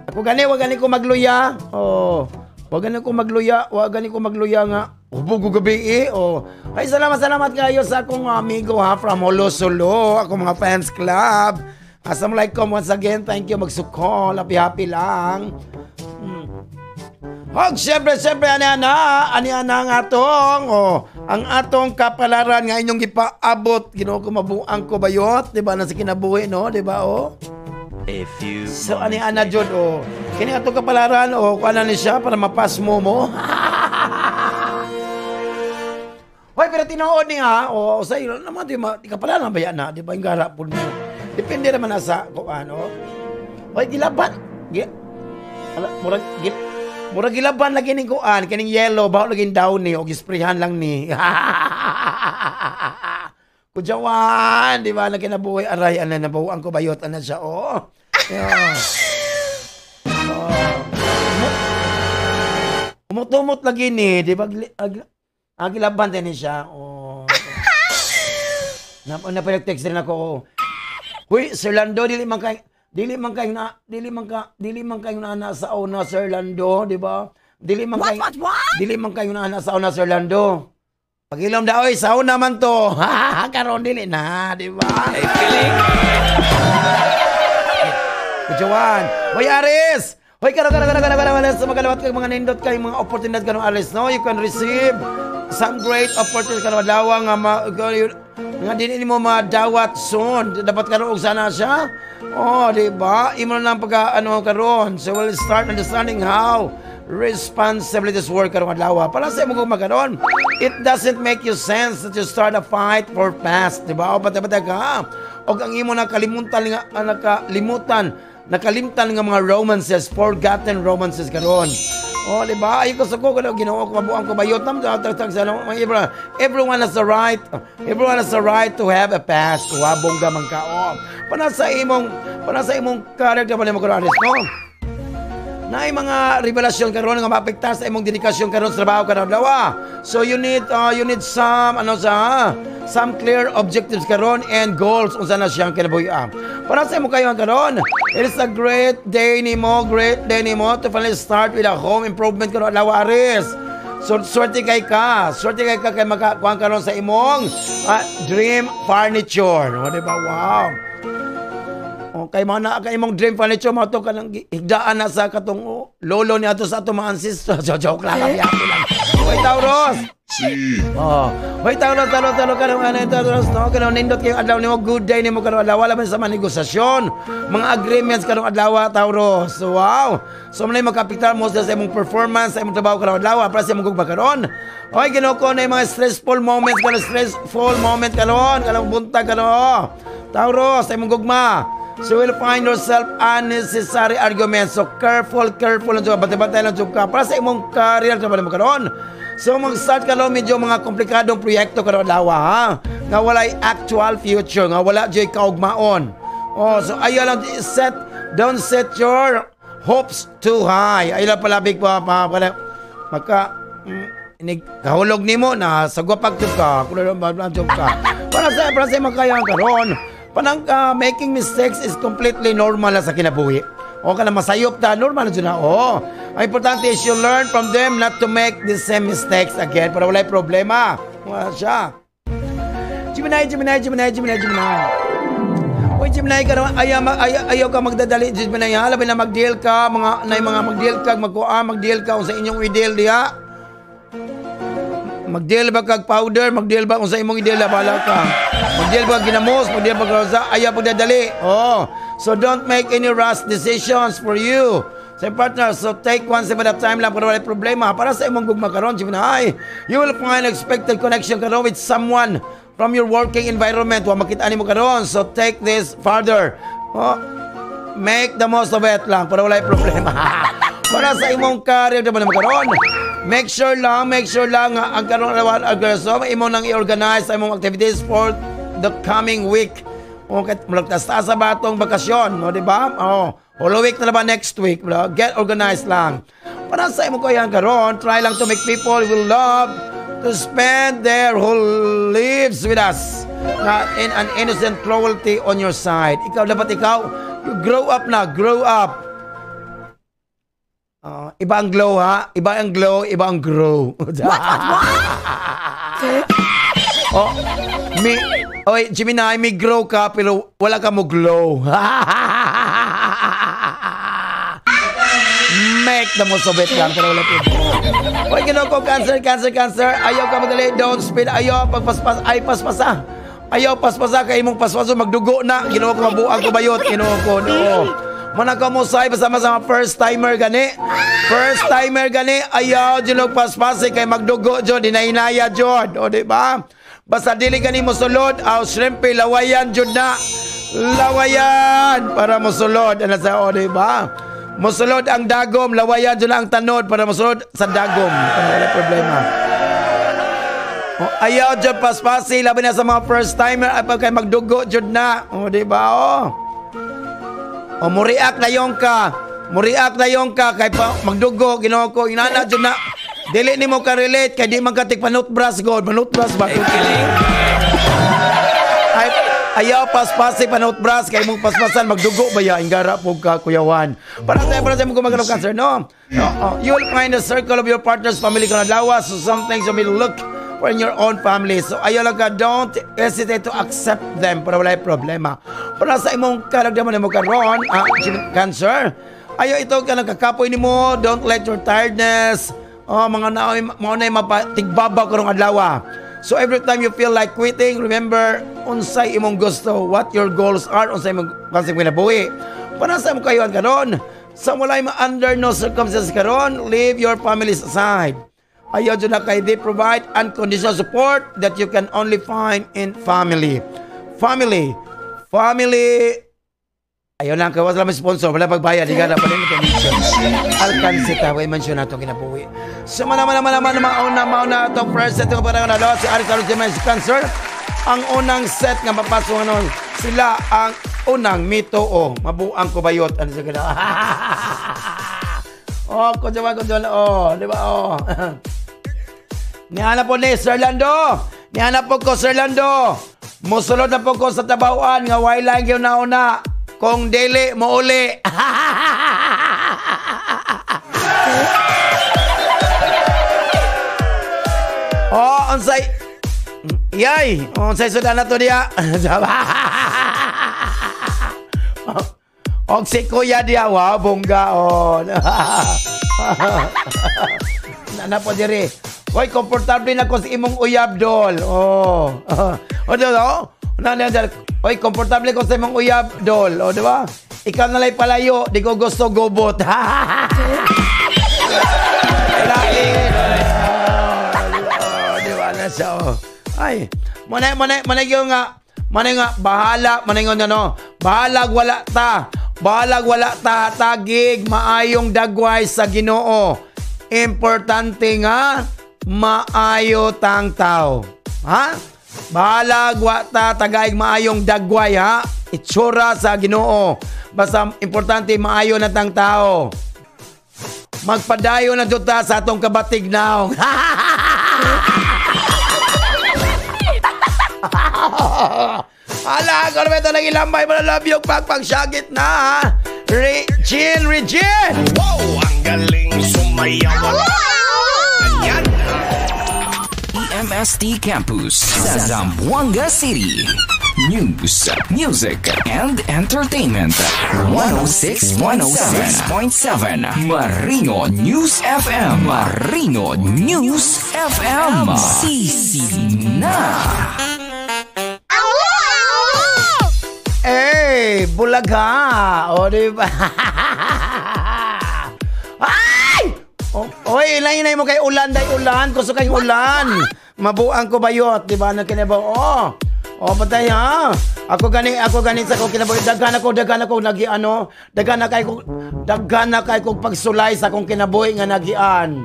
Ako gani, wag gani ko magluya. Oh, wag gani ko magluya, wag gani ko magluya nga. Hubog ko gabi eh. Oh. Ay, salamat, salamat kayo sa akong amigo ha from Holo Solo, akong mga fans club. Assalamualaikum once again. Thank you. Magsukol. Happy happy lang. Og siyempre, siyempre, ani ana ang atong, oh, ang atong kapalaran nga inyong gipaabot. Ginoo ko mabuang ko bayot, di ba, nasa kinabuhi, no, di ba, oh? A few So, ani ana jud, oh. Kini atong kapalaran, oh, kuan na ni siya para mapasmo mo. Hoy, pero tinuod niya, oh, sa iyo naman di ma, di kapalaran ba yan na, di ba, yung gara po niyo. Depende naman na sa kuan, oh. Hoy, gilaban. Ala, murag gilaban lagi ning kuan, kining yellow, baho lagi down ni, o gisprehan lang ni. Kujawan, di ba, nagkinabuhi, aray, ana, nabuang ko bayot, ana siya, oh. Yeah. Oh. Umutumot lagi ni, di ba, gilaban din ni siya, oh. Napalagtext din ako, oh. Uy, Sir Lando, dili man kayo na sa una, Sir Lando, di ba? Dili man kayo na sa una, Sir Lando. Pagilom da, oy, sa una man to. Karon dili na, di ba? Ay, feeling. Kujawan. Hoy, Aris. Hoy, karo sa magalawat kay mga nindot kay mga oportunidad kanong Aris, no? You can receive some great opportunity kanong adlaw nga nga din mo madawat soon. Dapat karon og sana siya. Oh, di ba? Imo na lang pagka ano karon. So we'll start understanding how responsibilities work karong adlaw. Para sa imo magaron, it doesn't make you sense that you start a fight for past, di ba? O pati-pati ka. Og ang imo nakalimutan nga nakalimtan nga mga romances, forgotten romances karon. Oh, di ba? Ay ko sa ko Ginoo ko mabuang ko bayot nam sa everyone has the right. Everyone has the right to have a past. Wa bongga man ka. Oh. Para sa imong character pa nimo karon, no? Naay mga revelasyon karon nga maapektar sa imong dedikasyon karon sa trabaho karon adlaw. So you need some some clear objectives karon and goals unsa na siyang kinabuhi. Para sa imo kayo karon, it is a great day nimo to finally start with a home improvement karon adlaw, Aris. So swerte kay ka kay makakuha karon sa imong dream furniture. O, di ba? Wow. Okay, mga na kay imong dream furniture mo to kanang higdaan na sa katong lolo ni ato sa ato mga ancestors. Joke lang, kami ako lang. Hoy, Taurus! Oh. Hoy, Taurus, Taurus, Taurus, kanong ano, Taurus, no? Kanong nindot kayong adlaw nimo, good day nimo karong adlaw, wala man sa mga negosasyon, mga agreements karong adlaw, Taurus. So, wow. So, manay makapital mo sa imong performance, sa imong trabaho karong adlaw, para sa imong gugma karon. Hoy, Ginoo ko na yung mga stressful moments karon, stressful moment karon, kanang buntag karon. Taurus, sa imong gugma. So you will find yourself unnecessary arguments. So careful, careful lang jud, bantay-bantay lang jud ka para sa imong career trabaho mo karon. So mag-start ka lang medyo mga komplikadong proyekto karon adlaw, ha. Nga walay actual future, nga wala jud kaugmaon. Oh, so ayaw lang set, don't set your hopes too high. Ayaw lang palabig pa, pa, pa maka inig kahulog nimo na sagwapag jud ka, kulo lang jud ka. Para sa imong kaya karon. Panang making mistakes is completely normal na sa kinabuhi. O ka na masayop ta, normal na dyan na. Oh. Ang importante is you learn from them not to make the same mistakes again para walay problema. Wala siya. Gemini, Gemini, Gemini, Gemini, Gemini. Uy, Gemini, karon ayaw, ayaw, ayaw ka magdadali, Gemini, ha? Labi na mag-deal ka, mga, na mga mag-deal ka, magkuha, mag-deal ka, kung sa inyong i-deal diha. Mag-deal ba kag powder, mag-deal ba kung sa imong i-deal, bala ka. Mag-deal ba ginamos, mag-deal ba kag ayaw pagdadali. Oh. So don't make any rash decisions for you. Sa partner, so take one step at a time lang para wala problema. Para sa imong gugma karon, Gemini, you will find expected connection karon with someone from your working environment. Wa makita nimo karon. So take this further. Oh, make the most of it lang para wala problema. Para sa imong career naman karon. Make sure lang nga ang karon adlaw so imo nang i-organize sa imong activities for the coming week. O kahit malagtas sa batong bakasyon, no, di ba? Oh, Holy Week na ba next week, bro? Get organized lang. Para sa imong kayan karon, try lang to make people will love to spend their whole lives with us. Na in an innocent cruelty on your side. Ikaw dapat ikaw, you grow up na, grow up. Iba ang glow, ha? Iba ang glow, iba ang grow. What? What? What? Oh, mi, oy, Gemini, may grow ka pero wala ka mo glow. Make the most of it lang pero wala problema. Oy, Ginoo ko, Cancer, Cancer, Cancer. Ayaw ka madali, don't speed. Ayaw pagpaspas, ay paspasa. Ayaw paspasa kay imong paspaso magdugo na. Ginoo ko, mabuang ko bayot. Ginoo ko, no. Mana ka mo say basta sa mga first timer gani. First timer gani, ayaw jud og paspasi kay magdugo jud, dinahinaya jud. O di ba? Basta dili gani mo sulod, aw shrimp lawayan jud na. Lawayan para mosulod ana sa, o di ba? Mosulod ang dagom, lawayan jud ang tanod para mosulod sa dagom. Para wala problema. O, ayaw jud paspasi labi na sa mga first timer ay pag kay magdugo jud na. O di ba? O. O muriak na yung ka. Muriak na yung ka kay pa, magdugo Ginoo ko inana jud na. Dili nimo ka relate kay di man ka tik panutbras god, panutbras ba? Ay, ayaw paspasi panutbras kay imong paspasan magdugo ba ya ingara po ka kuyawan. Para sa imong gumagalaw Cancer, no? No, oh, you will find the circle of your partner's family kung adlaw, so some things you may look for in your own family. So ayaw lang ka, don't hesitate to accept them para wala problema. Para sa imong karagdaman nimo karon, Cancer, ayaw ito ka nagkakapoy nimo, don't let your tiredness, oh, mga naoy mao na mapatigbabaw karong adlaw. So every time you feel like quitting, remember unsay imong gusto, what your goals are, unsay imong kasi kinabuhi. Para sa imong kayuan karon, sa walay ma under no circumstances karon, leave your families aside. Ayaw dyan na kay they provide unconditional support that you can only find in family. Family. Family. Ayaw lang, kaya wala may sponsor, wala pagbayad, di ka na pala yung commission. Alcancita, way man siya na itong kinabuhi. So, mana, mana, mana, mana, mauna, mauna, itong first set ko parang ano, si Aries, Aries, Gemini, si Cancer. Ang unang set nga mapasok ano, sila ang unang mito o, mabuang ko bayot. Ano sa gana? Oh, kung dyan, oh, di ba, oh. Nihanap po ni Sir Lando. Nihanap po ko, Sir Lando. Musulod na po ko sa tabawan nga way lang yung nauna. Kung dili, muuli. Oh, unsay Yay! Unsay sudan na to diya. Og si Kuya diya, wow, bongga oh. Na po diri. Hoy, komportable na ko sa imong uyab, dol. Oh. O, di ba? Na, na, na. Hoy, komportable ko sa imong uyab, dol. O, di ba? Ikaw na lang palayo, di ko gusto gubot. Lain. Oh, di ba na siya, oh. Ay, manay, manay, manay yung nga, manay nga, bahala, manay nga, ano, bahalag wala ta, bahalag wala ta, tagig, maayong dagway sa Ginoo. Importante nga, maayo tang tao. Ha? Bahalag wa ta tagaig maayong dagway, ha? Itsura sa Ginoo. Basta importante maayo na tang tao. Magpadayo na jud ta sa atong kabatig naong. Ala, kung ito nang ilambay mo na love you, pagpagsyagit na, ha? Regine, Regine! Wow, ang galing sumayaw. Ganyan. EMST Campus, Zamboanga City. News, music, and entertainment. 106.7 Marino News FM. Marino News FM. Sisi na. Eh, bulaga. O, di ba? Ay! Oy, ilay mo kay ulan, day ulan. Gusto kayong ulan. Mabuang ko bayot, di ba? Ano kinabaw? Oh. Oh, patay ha. Ako gani sa ko kinabuhi. Daghan ako nagi ano, daghan na kay ko pagsulay sa akong kinabuhi nga nagian.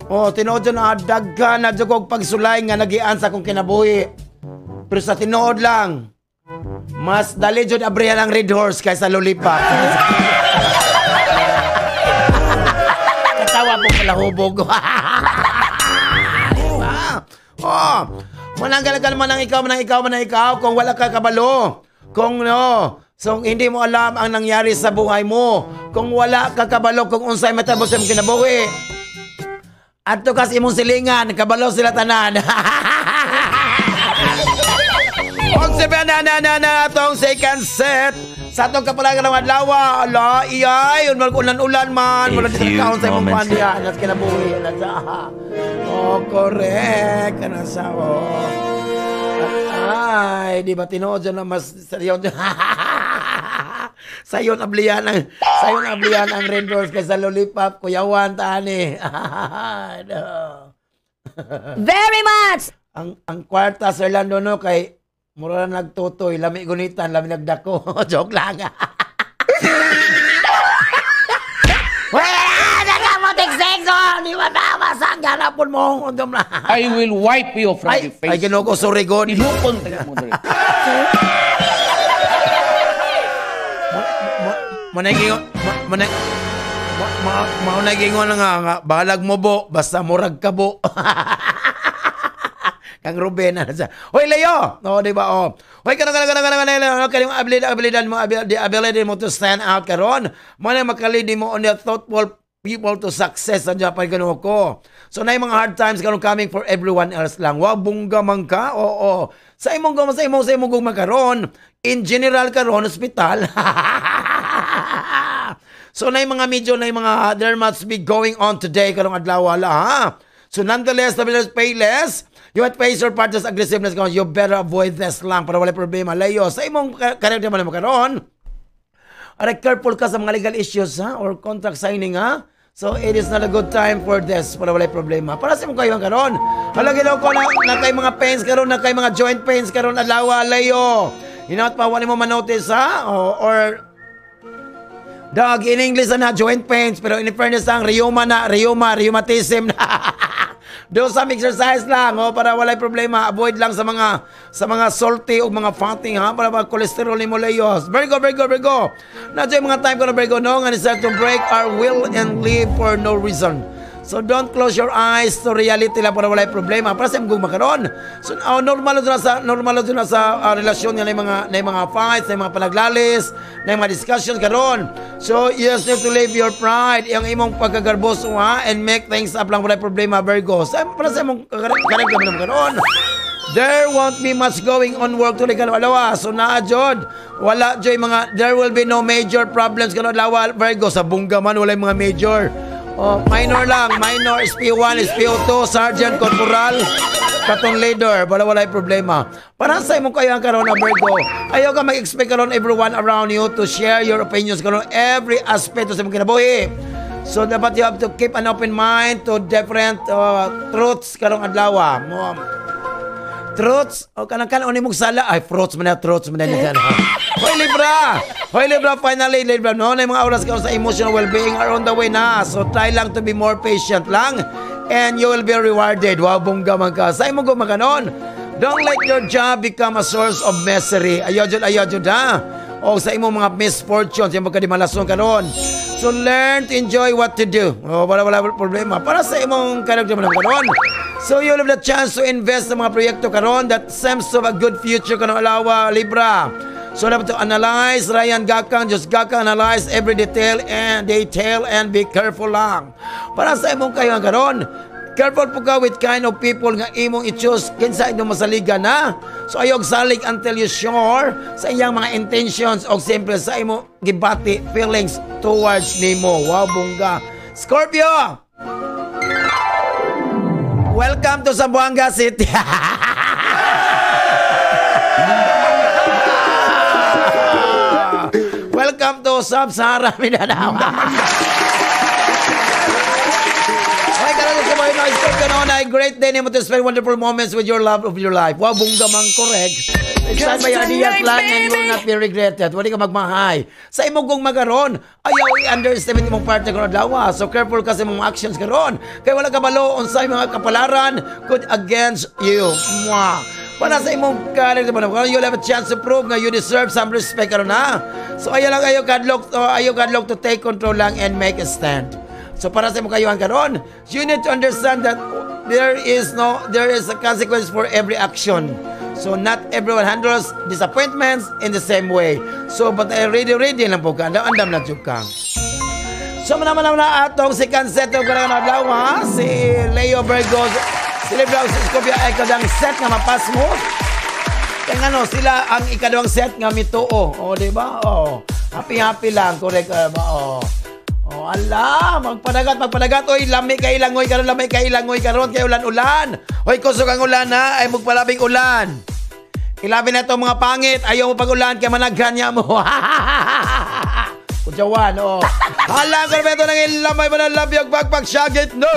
Oh, tinuod na daghan na jud kog pagsulay nga nagian sa akong kinabuhi. Pero sa tinuod lang, mas dali jud abrihan ang Red Horse kaysa Lollipop. Katawa po pala hubog. Oh, mananggal ka naman ang ikaw, manang ikaw, manang ikaw kung wala ka kabalo. Kung no, so hindi mo alam ang nangyari sa buhay mo. Kung wala ka kabalo, kung unsay matabo sa imong kinabuhi. Adto kas imong silingan, kabalo sila tanan. Og sabi na na na na atong second set sa atong kapalagan ng adlaw. Ala, iyay, ulan-ulan man, wala dito kaon sa imong pandiya, nas kinabuhi, nas. Oh, correct. Kana sa oh. Ay, di ba tinuod na mas sayon. Sayon ablihan ang Red Horse kaysa Lollipop, kuyawan tani. No. Very much. Ang kwarta Sir Lando no kay mura na nagtutoy, lami gunitan, lami nagdako. Joke lang. I will wipe you from the face. Ay, ginoo ko, sorry, God. Ilukon tayo mo dali. Manay gingon nga, bahalag mo bo, basta murag ka bo. Kang Ruben na siya. Hoy Leo. No, di ba? Oh. Hoy kana kani abilidad mo, the ability mo to stand out karon. Mo na makalidi mo on the thoughtful people to success sa Japan gano ko. So na mga hard times karon coming for everyone else lang. Wa bungga man ka. Oo. Sa imong goma sa imong gugma karon, in general karon hospital. So na mga medyo na mga there must be going on today karong adlaw wala ha. So nonetheless, pay less. You might face your partner's aggressiveness. You better avoid this lang para wala problema. Layo, sa imong karakter man mo karon. Aray, careful ka sa mga legal issues ha or contract signing ha. So it is not a good time for this para wala problema. Para sa imong kayo karon. Hala ginaw ko na kay mga pains karon, na kay mga joint pains karon adlaw layo. Hinaot pa wala mo manotice ha or dog in English na joint pains pero in fairness ang rheuma na rheumatism na. Do some exercise lang oh para walay problema. Avoid lang sa mga salty o mga fatty ha para mag cholesterol ni mo layos. Virgo, Virgo, Virgo. Na yung mga time ko na Virgo no nga ni to break our will and live for no reason. So don't close your eyes to reality lang para walay problema. Para sa imong makaron. So normal na sa relasyon nga na mga fights, na mga panaglalis, na mga discussions karon. So you just have to leave your pride, yung imong pagkagarboso ha, and make things up lang walay problema Virgo. So para sa imong karon karon. There won't be much going on work today karong adlaw. So naa jud. Wala joy mga, there will be no major problems karong adlaw, Virgo. Sa bungga man walay mga major. Oh, minor lang, minor SP1, SPO2, sergeant, corporal, platoon leader, wala walay problema. Para sa imong kayang karon na, Virgo, ayaw ka mag-expect karon everyone around you to share your opinions karon every aspect sa imong kinabuhi. So dapat you have to keep an open mind to different truths karong adlaw. Mo truths o kanang kanon imong sala ay fruits man na, truths man na niyan. Hoy Libra! Hoy Libra, finally Libra, no, na mga oras karon sa emotional well-being are on the way na. So try lang to be more patient lang and you will be rewarded. Wow, bongga man ka. Sa imong gumakanon, don't let your job become a source of misery. Ayaw jud ha. O sa imong mga misfortunes, yung magkadimalason karon. So learn to enjoy what to do. Oh, wala wala problema. Para sa imong character man karon. So you'll have the chance to invest sa mga proyekto karon that seems to have a good future karon adlaw, Libra. So dapat to analyze, Ryan Gakang, just Gakang analyze every detail and be careful lang. Para sa imong kayo karon, careful po ka with kind of people nga imong i-choose kinsa imong masaligan na. So ayaw salig until you sure sa iyang mga intentions o simple sa imong gibati feelings towards nimo. Wow, bongga. Scorpio! Welcome to Zamboanga City. Welcome to Sub-Sahara Mindanao. Ay, karon sa mga Scorpio noon ay great day nimo to spend wonderful moments with your love of your life. Wow, bongga man, correct. Stand by your ideas plan and you will not be regretted. Wala ka magmahay. Sa imong kung magaron, ayaw i-underestimate imong partner karon adlaw. So careful ka sa imong actions karon. Kay wala ka balo unsay mga kapalaran could against you. Mwah. Para sa imong character mo, you'll have a chance to prove nga you deserve some respect karon ha. So ayaw lang ayaw kadlok to take control lang and make a stand. So para sa imong kayuhan karon, you need to understand that there is no there is a consequence for every action. So not everyone handles disappointments in the same way. So but I ready ready lang po ka. Andam andam lang jud ka. So naman naman na atong second set of karang adlaw ha? Si Leo Virgo, si Libra, si Scorpio ay kadang set nga mapas mo. Kaya nga no, sila ang ikaduhang set nga mituo. O, di ba? O, happy happy lang, correct ba? O. Oh, ala, magpadagat, magpadagat. Oy, lami kay langoy karon, lami kay langoy karon kay ulan-ulan. Hoy, kusog ang ulan ha, ay magpalabing ulan. Ilabi na itong mga pangit, ayaw mo pag-ulan kay managhan niya mo. Kudyawan, oh. Hala, korbeto ng ilamay mo ng labyog bagpag syagit no.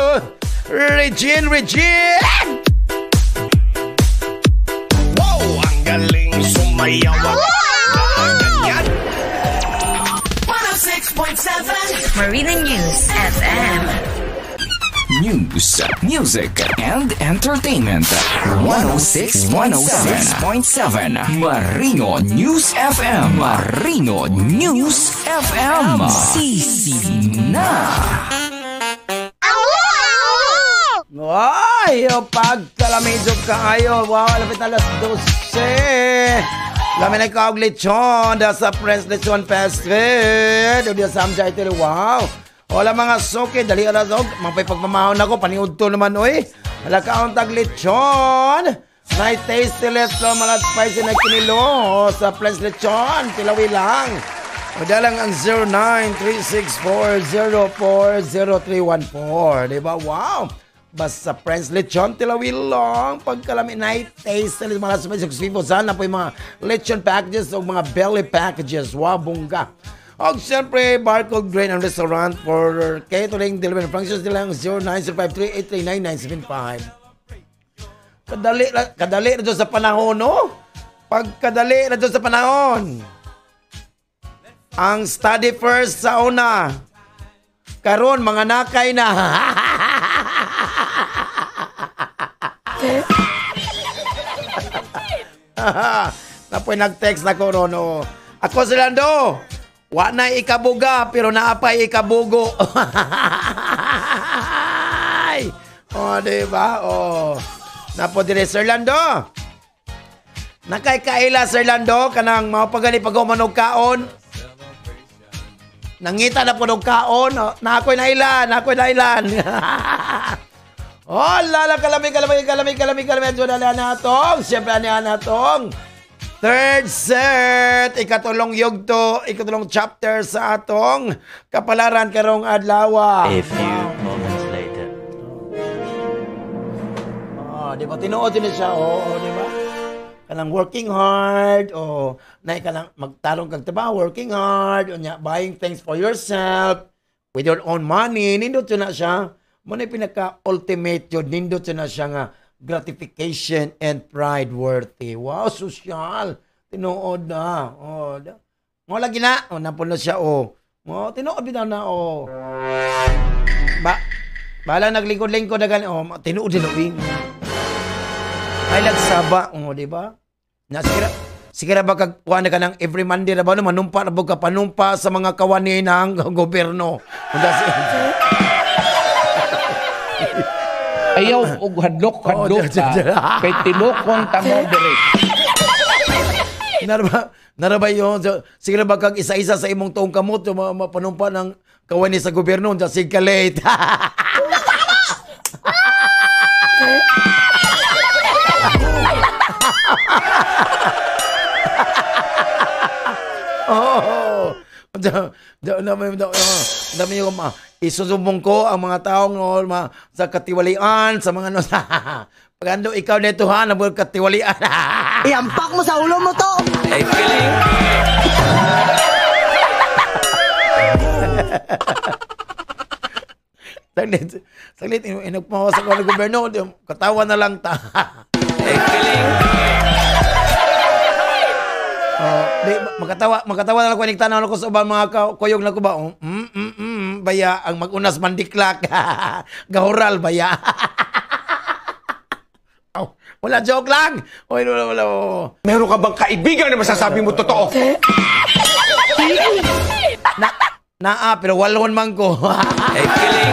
Regine, Regine! Wow, ang galing sumayaw at ganyan. 106.7 Marina News FM. News, music, and entertainment. 106.7 Marino News FM. Marino News FM. Sisi na. Ay, oh, pagkalamidyo kaayo. Wow, lapit na alas 12. Lami na kaog lechon. Da sa Prince Lechon Fast Food. O diya sa Amjay Tele. Wow. Wala mga soke. Dali alas og. Mapay pagmamahon ako. Paniudto naman, oy. Wala kaon tag lechon. Night tasty lechon. Malat spicy na kinilo. O, sa Prince Lechon. Tilawi lang. O lang ang 0936404031. Diba? Wow! Basta Prince Lechon, tilawi lang. Pagkalami, night taste, mga spicy sana po yung mga lechon packages o mga belly packages. Wow, bongga. O siyempre, Barcode Grain and Restaurant for catering, delivery functions nilang 0905383975. Kadali, kadali na doon sa panahon, no? Pagkadali na doon sa panahon. Ang study first sa una. Karon mga nakay na. Napoy nag-text na ko ron. Oh. Ako si Lando. Wa na ikabuga pero naapay ikabugo. Oh, di ba? Oh. Napo dire Sir Lando. Nakay kaila Sir Lando kanang mao pagani pag human og kaon. Nangita na po og kaon. Oh, na ako'y nailan, na ako'y nailan. Oh, lala, kalami, kalami, kalami, kalami, kalami. Diyan na natong. Siyempre, ano natong third set, ikatulong yugto, ikatulong chapter sa atong kapalaran karong adlaw. A few moments later. Oh, di ba tinuod din siya, oo, di ba? Kanang working hard, o na kanang magtarong kag trabaho, working hard, unya buying things for yourself with your own money, nindot na siya. Mo na pinaka ultimate yun, nindot na siya nga gratification and pride worthy. Wow, social. Tinuod na. Oh, mo lagi na. Oh, napuno siya, oh. Mo tinuod bitaw na, oh. Ba bahala naglingkod-lingkod na gani, oh, tinuod din, oh. Ay lagsaba, oh, di ba? Na sige, sige ra ba kag kuan na ka ng every Monday ra ba no manumpa ra ka panumpa sa mga kawani ng gobyerno. Ayaw og hadlok-hadlok ka kay tinukon ta mo diri. Naraba yun. Sige ra ba kag isa-isa sa imong tuong kamot mapanumpa ng kawani sa gobyerno unsa sige ka late. Oh. Dami yung isusumbong ko ang mga taong no, sa katiwalian, sa mga ano. Pagando ikaw nito ha, na katiwalian. Iampak mo sa ulo mo to. Hey, feeling. Saglit, saglit, inugmawas ako ng gobyerno, katawa na lang ta. Hey, feeling. Oh, di, makatawa na lang ko nagtanaw ko sa ubang mga kuyog na ko ba. Oh, baya ang magunas mandiklak. Gahural baya. Oh, wala, joke lang. Oy, wala, wala. Oh. Meron ka bang kaibigan na masasabi mo totoo? Na naa pero walon man ko. Hey, feeling.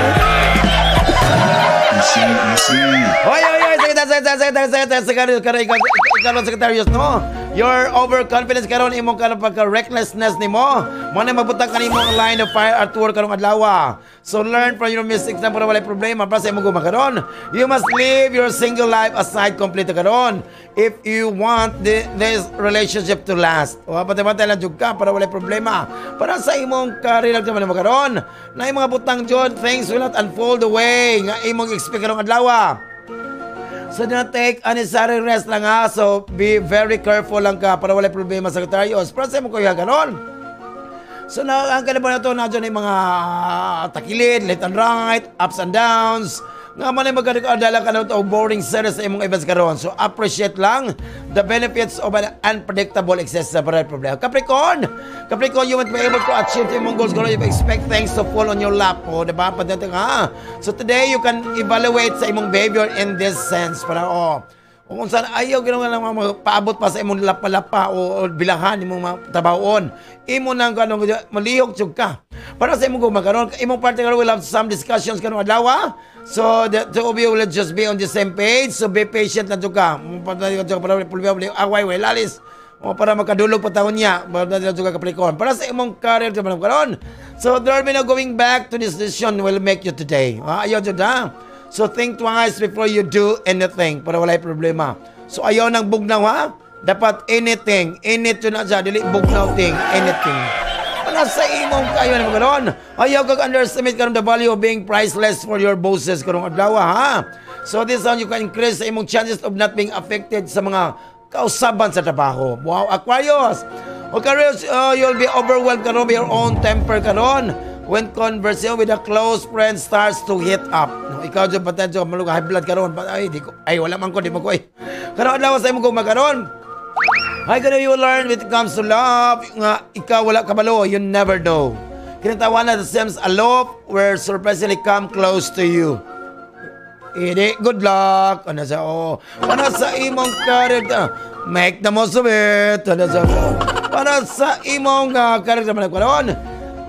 Easy, easy. Hoy, hoy, hoy, secretary, ikaw, secretary, no? Your overconfidence karon imong karon pagka recklessness nimo. Mo na magbutang kanimo ang line of fire at work karong adlaw. So learn from your mistakes na para walay problema para sa imong guma karon. You must leave your single life aside complete karon if you want this relationship to last. O pantay-pantay lang jud ka para walay problema. Para sa imong career naman mo karon. Na imong mga butang jud, things will not unfold the way nga imong expect karong adlaw. So, do not take unnecessary rest lang ha. So, be very careful lang ka para walay problema sa sekretarios. Para sa mo kuya ganon. So, na, ang kanibo na ito, na dyan yung mga takilid, left and right, ups and downs. Nga man ay magkadala ka na ito, boring series sa imong events karon. So, appreciate lang the benefits of an unpredictable existence para problema. Capricorn! Capricorn, you won't be able to achieve your goals karon if you expect things to fall on your lap. O, diba? Pagdating, ha? So, today, you can evaluate sa imong behavior in this sense. Para, oh, kung saan ayaw ginawa lang mga paabot pa sa imong lapa-lapa o bilahan imong mga trabahoon. Imo nang kanong malihok jud ka. Para sa imong gumakaron, imong partner will have some discussions karong adlaw. So the two of you will just be on the same page. So be patient na jud ka. Para away way lalis. O para makadulog pa taon niya. Para jud ka Capricorn. Para sa imong career jud karon. So there will be no going back to this decision will make you today. Ayaw jud ha. So think twice before you do anything para walay problema. So ayaw nang bugnaw ha. Dapat anything, anything na siya, dili bugnaw thing, anything. Para sa imong kayo na karon. Ayaw kag underestimate karon the value of being priceless for your bosses karong adlaw ha. So this one you can increase sa imong chances of not being affected sa mga kausaban sa trabaho. Wow, Aquarius. Aquarius, you'll be overwhelmed karon by your own temper karon when conversation with a close friend starts to heat up. No, ikaw dyan patensyo, maluga high blood karon. Ay, di ko, ay, wala man ko, di mo ko, ay. Karon adlaw sa imong gumakaron. Ay, gano you learn when it comes to love, nga ikaw wala kabalo, you never know. Kinatawa na the seems aloof where surprisingly come close to you. Hindi, good luck. Ano sa, oh. Para sa imong career, make the most of it. Ano sa, para sa imong career naman karon.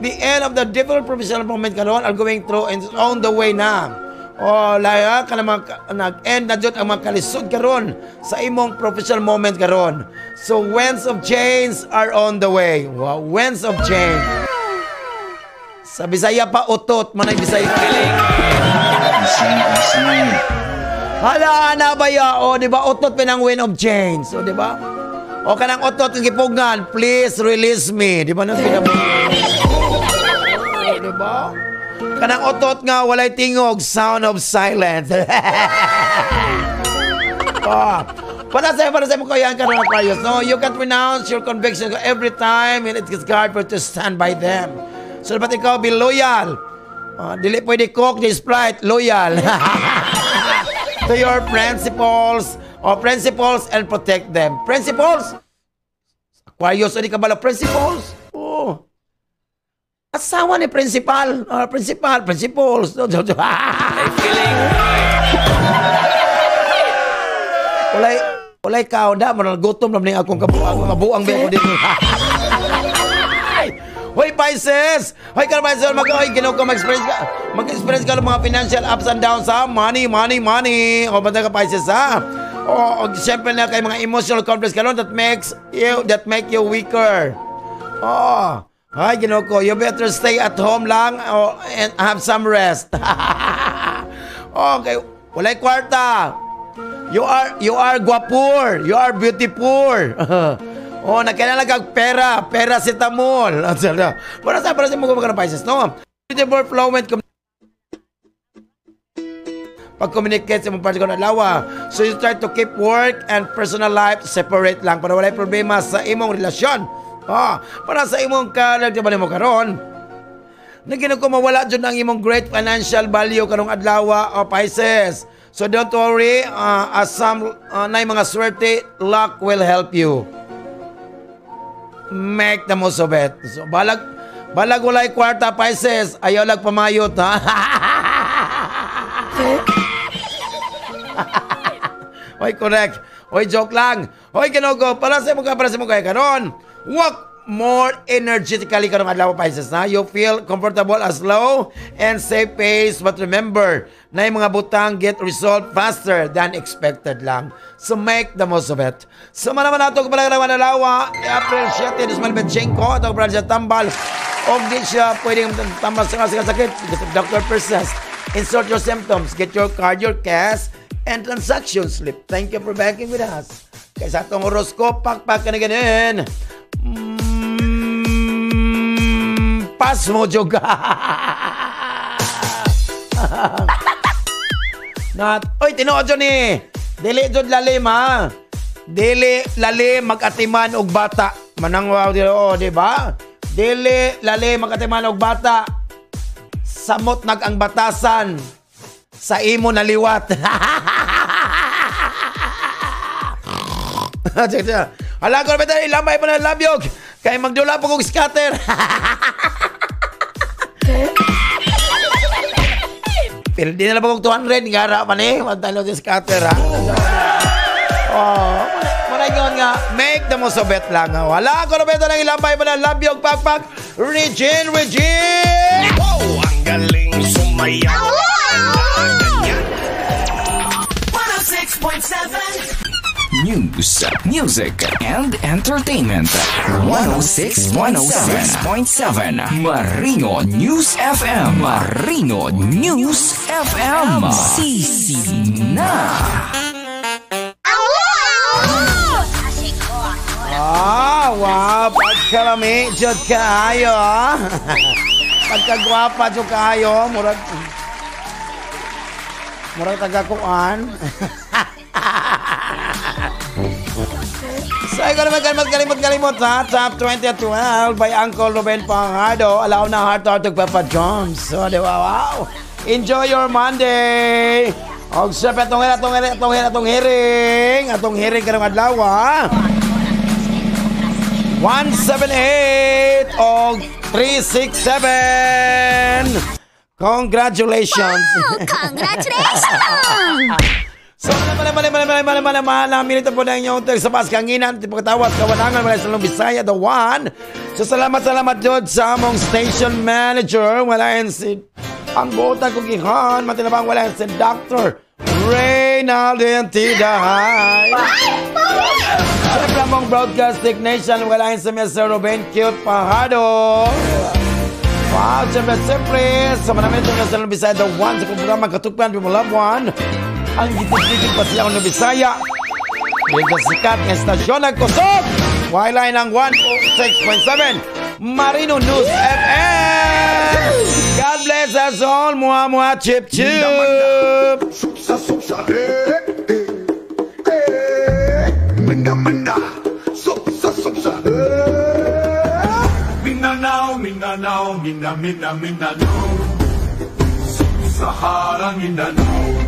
The end of the difficult professional moment karon are going through and on the way na. Oh, laya ka na nag-end na jud ang mga kalisod karon sa imong professional moment karon. So winds of change are on the way. Wow, winds of change. Sa Bisaya pa utot, manay Bisaya. Hala na ba ya? O, di ba? Utot pinang wind of change. O, di ba? O, kanang utot ng gipugngan, please release me. Di ba nang di ba? Kanang utot nga, walay tingog, sound of silence. Oh. Para sa mo kayan ka ng Aquarius, no? You can pronounce your conviction every time and it's hard for to stand by them. So, dapat ikaw be loyal. Dili pwede Coke, di Sprite, loyal. To your principles, or principles and protect them. Principles? Aquarius, ano ka bala? Principles? Oh. Asawa ni principal. Principal, principles. Walay kao da, manalgutom naman akong kabuang. Mabuang ba ako dito? Hoy, Pisces! Hoy, ka Pisces! Ginaw ka, mag-experience ka ng mga financial ups and downs, ha? Money, money, money! O, banta ka, Pisces, ha? O, siyempre na kay mga emotional conflicts ka that make you weaker. Oh, ay, ginaw ko, you better stay at home lang and have some rest. Okay, walay kwarta. You are guapur. You are beautiful. Oh, nakailangan kag pera, paracetamol. Para sa mo mga Pisces, no? Beautiful fluent pag-communicate sa mong partner na lawa. So you try to keep work and personal life separate lang para walay problema sa imong relasyon. Oh, para sa imong kalag mo karon. Nagino ko mawala jud ang imong great financial value karong adlaw o Pisces. So don't worry, as some nay mga swerte, luck will help you. Make the most of it. So balag walay kwarta Pisces, ayaw lag pamayot, ha. Oy, correct. Oy, joke lang. Oy, Ginogo, para sa mo kay karon. Walk more energetically karong adlaw Pisces, na. You feel comfortable as low and safe pace, but remember na yung mga butang get resolved faster than expected lang. So make the most of it. So manaman nato kapalagarawan na lawa, April 7, 2025, ito kapalagarawan siya tambal. O di siya pwedeng tambal sa sakit because of doctor persist. Insert your symptoms, get your card, your cash, and transaction slip. Thank you for banking with us. Kaysa atong horoscope, pakpak ka na ganun. Pas mo juga. Not, oy, tinuod jud ni. Dili jud lalim, ha. Dili lalim magatiman og bata. Manangwaw dili, oh, di ba? Dili lalim magatiman og bata. Samot nag ang batasan sa imo naliwat. Hala ko na ba ilambay pa na labyog. Kay magdula pa kong scatter. Pero di na lang kong 200. Ngara pa ni. Magtalo si scatter, ha? Oh, manay nga. Make the most of it lang. Wala ko na ba ito ng ilambay pa na labyog. Pakpak. Regine, Regine! Wow! Ang galing sumayaw. 106.7 News, music, and entertainment. 106.7 Marino News FM. Marino News FM. Sisi na. Ah, wow. Pagkalami, jud kaayo, ah. Pagkagwapa, jud kaayo. Murag tagakuan. So, ikaw naman kalimot, ha? Top 20 at 12 by Uncle Ruben Pangardo. Alaw na heart to heart to Papa Jones. So, di ba? Wow! Enjoy your Monday! Og syempre, atong hearing. Atong hearing karong adlaw, ha? 178 og 367. Congratulations! Wow! Congratulations! So, naman, minito po na inyong sa Paskanginan, pagkatawas, kawanangan, wala sa Lunong Bisaya, the one. So, salamat jud sa among station manager, wala si, ang buotan kong gihan, matinabang wala si Dr. Reynaldo Tidahay. Siyempre, among broadcast technician, wala si Mr. Ruben Cute Pajardo. Wow, siyempre, siyempre, sa manamit ng sa Bisaya, the one sa programa Katugpan, People Love One, ang gitig-gitig pa siya ng Bisaya. Dito sikat nga estasyon ng Kusog! Whyline ang 106.7 Marino News FM! God bless us all! Mua mua chip chip! Supsa supsa eh eh eh. Minda minda. Supsa supsa eh. Mindanao, Mindanao, Minda Minda Mindanao. Sahara Mindanao.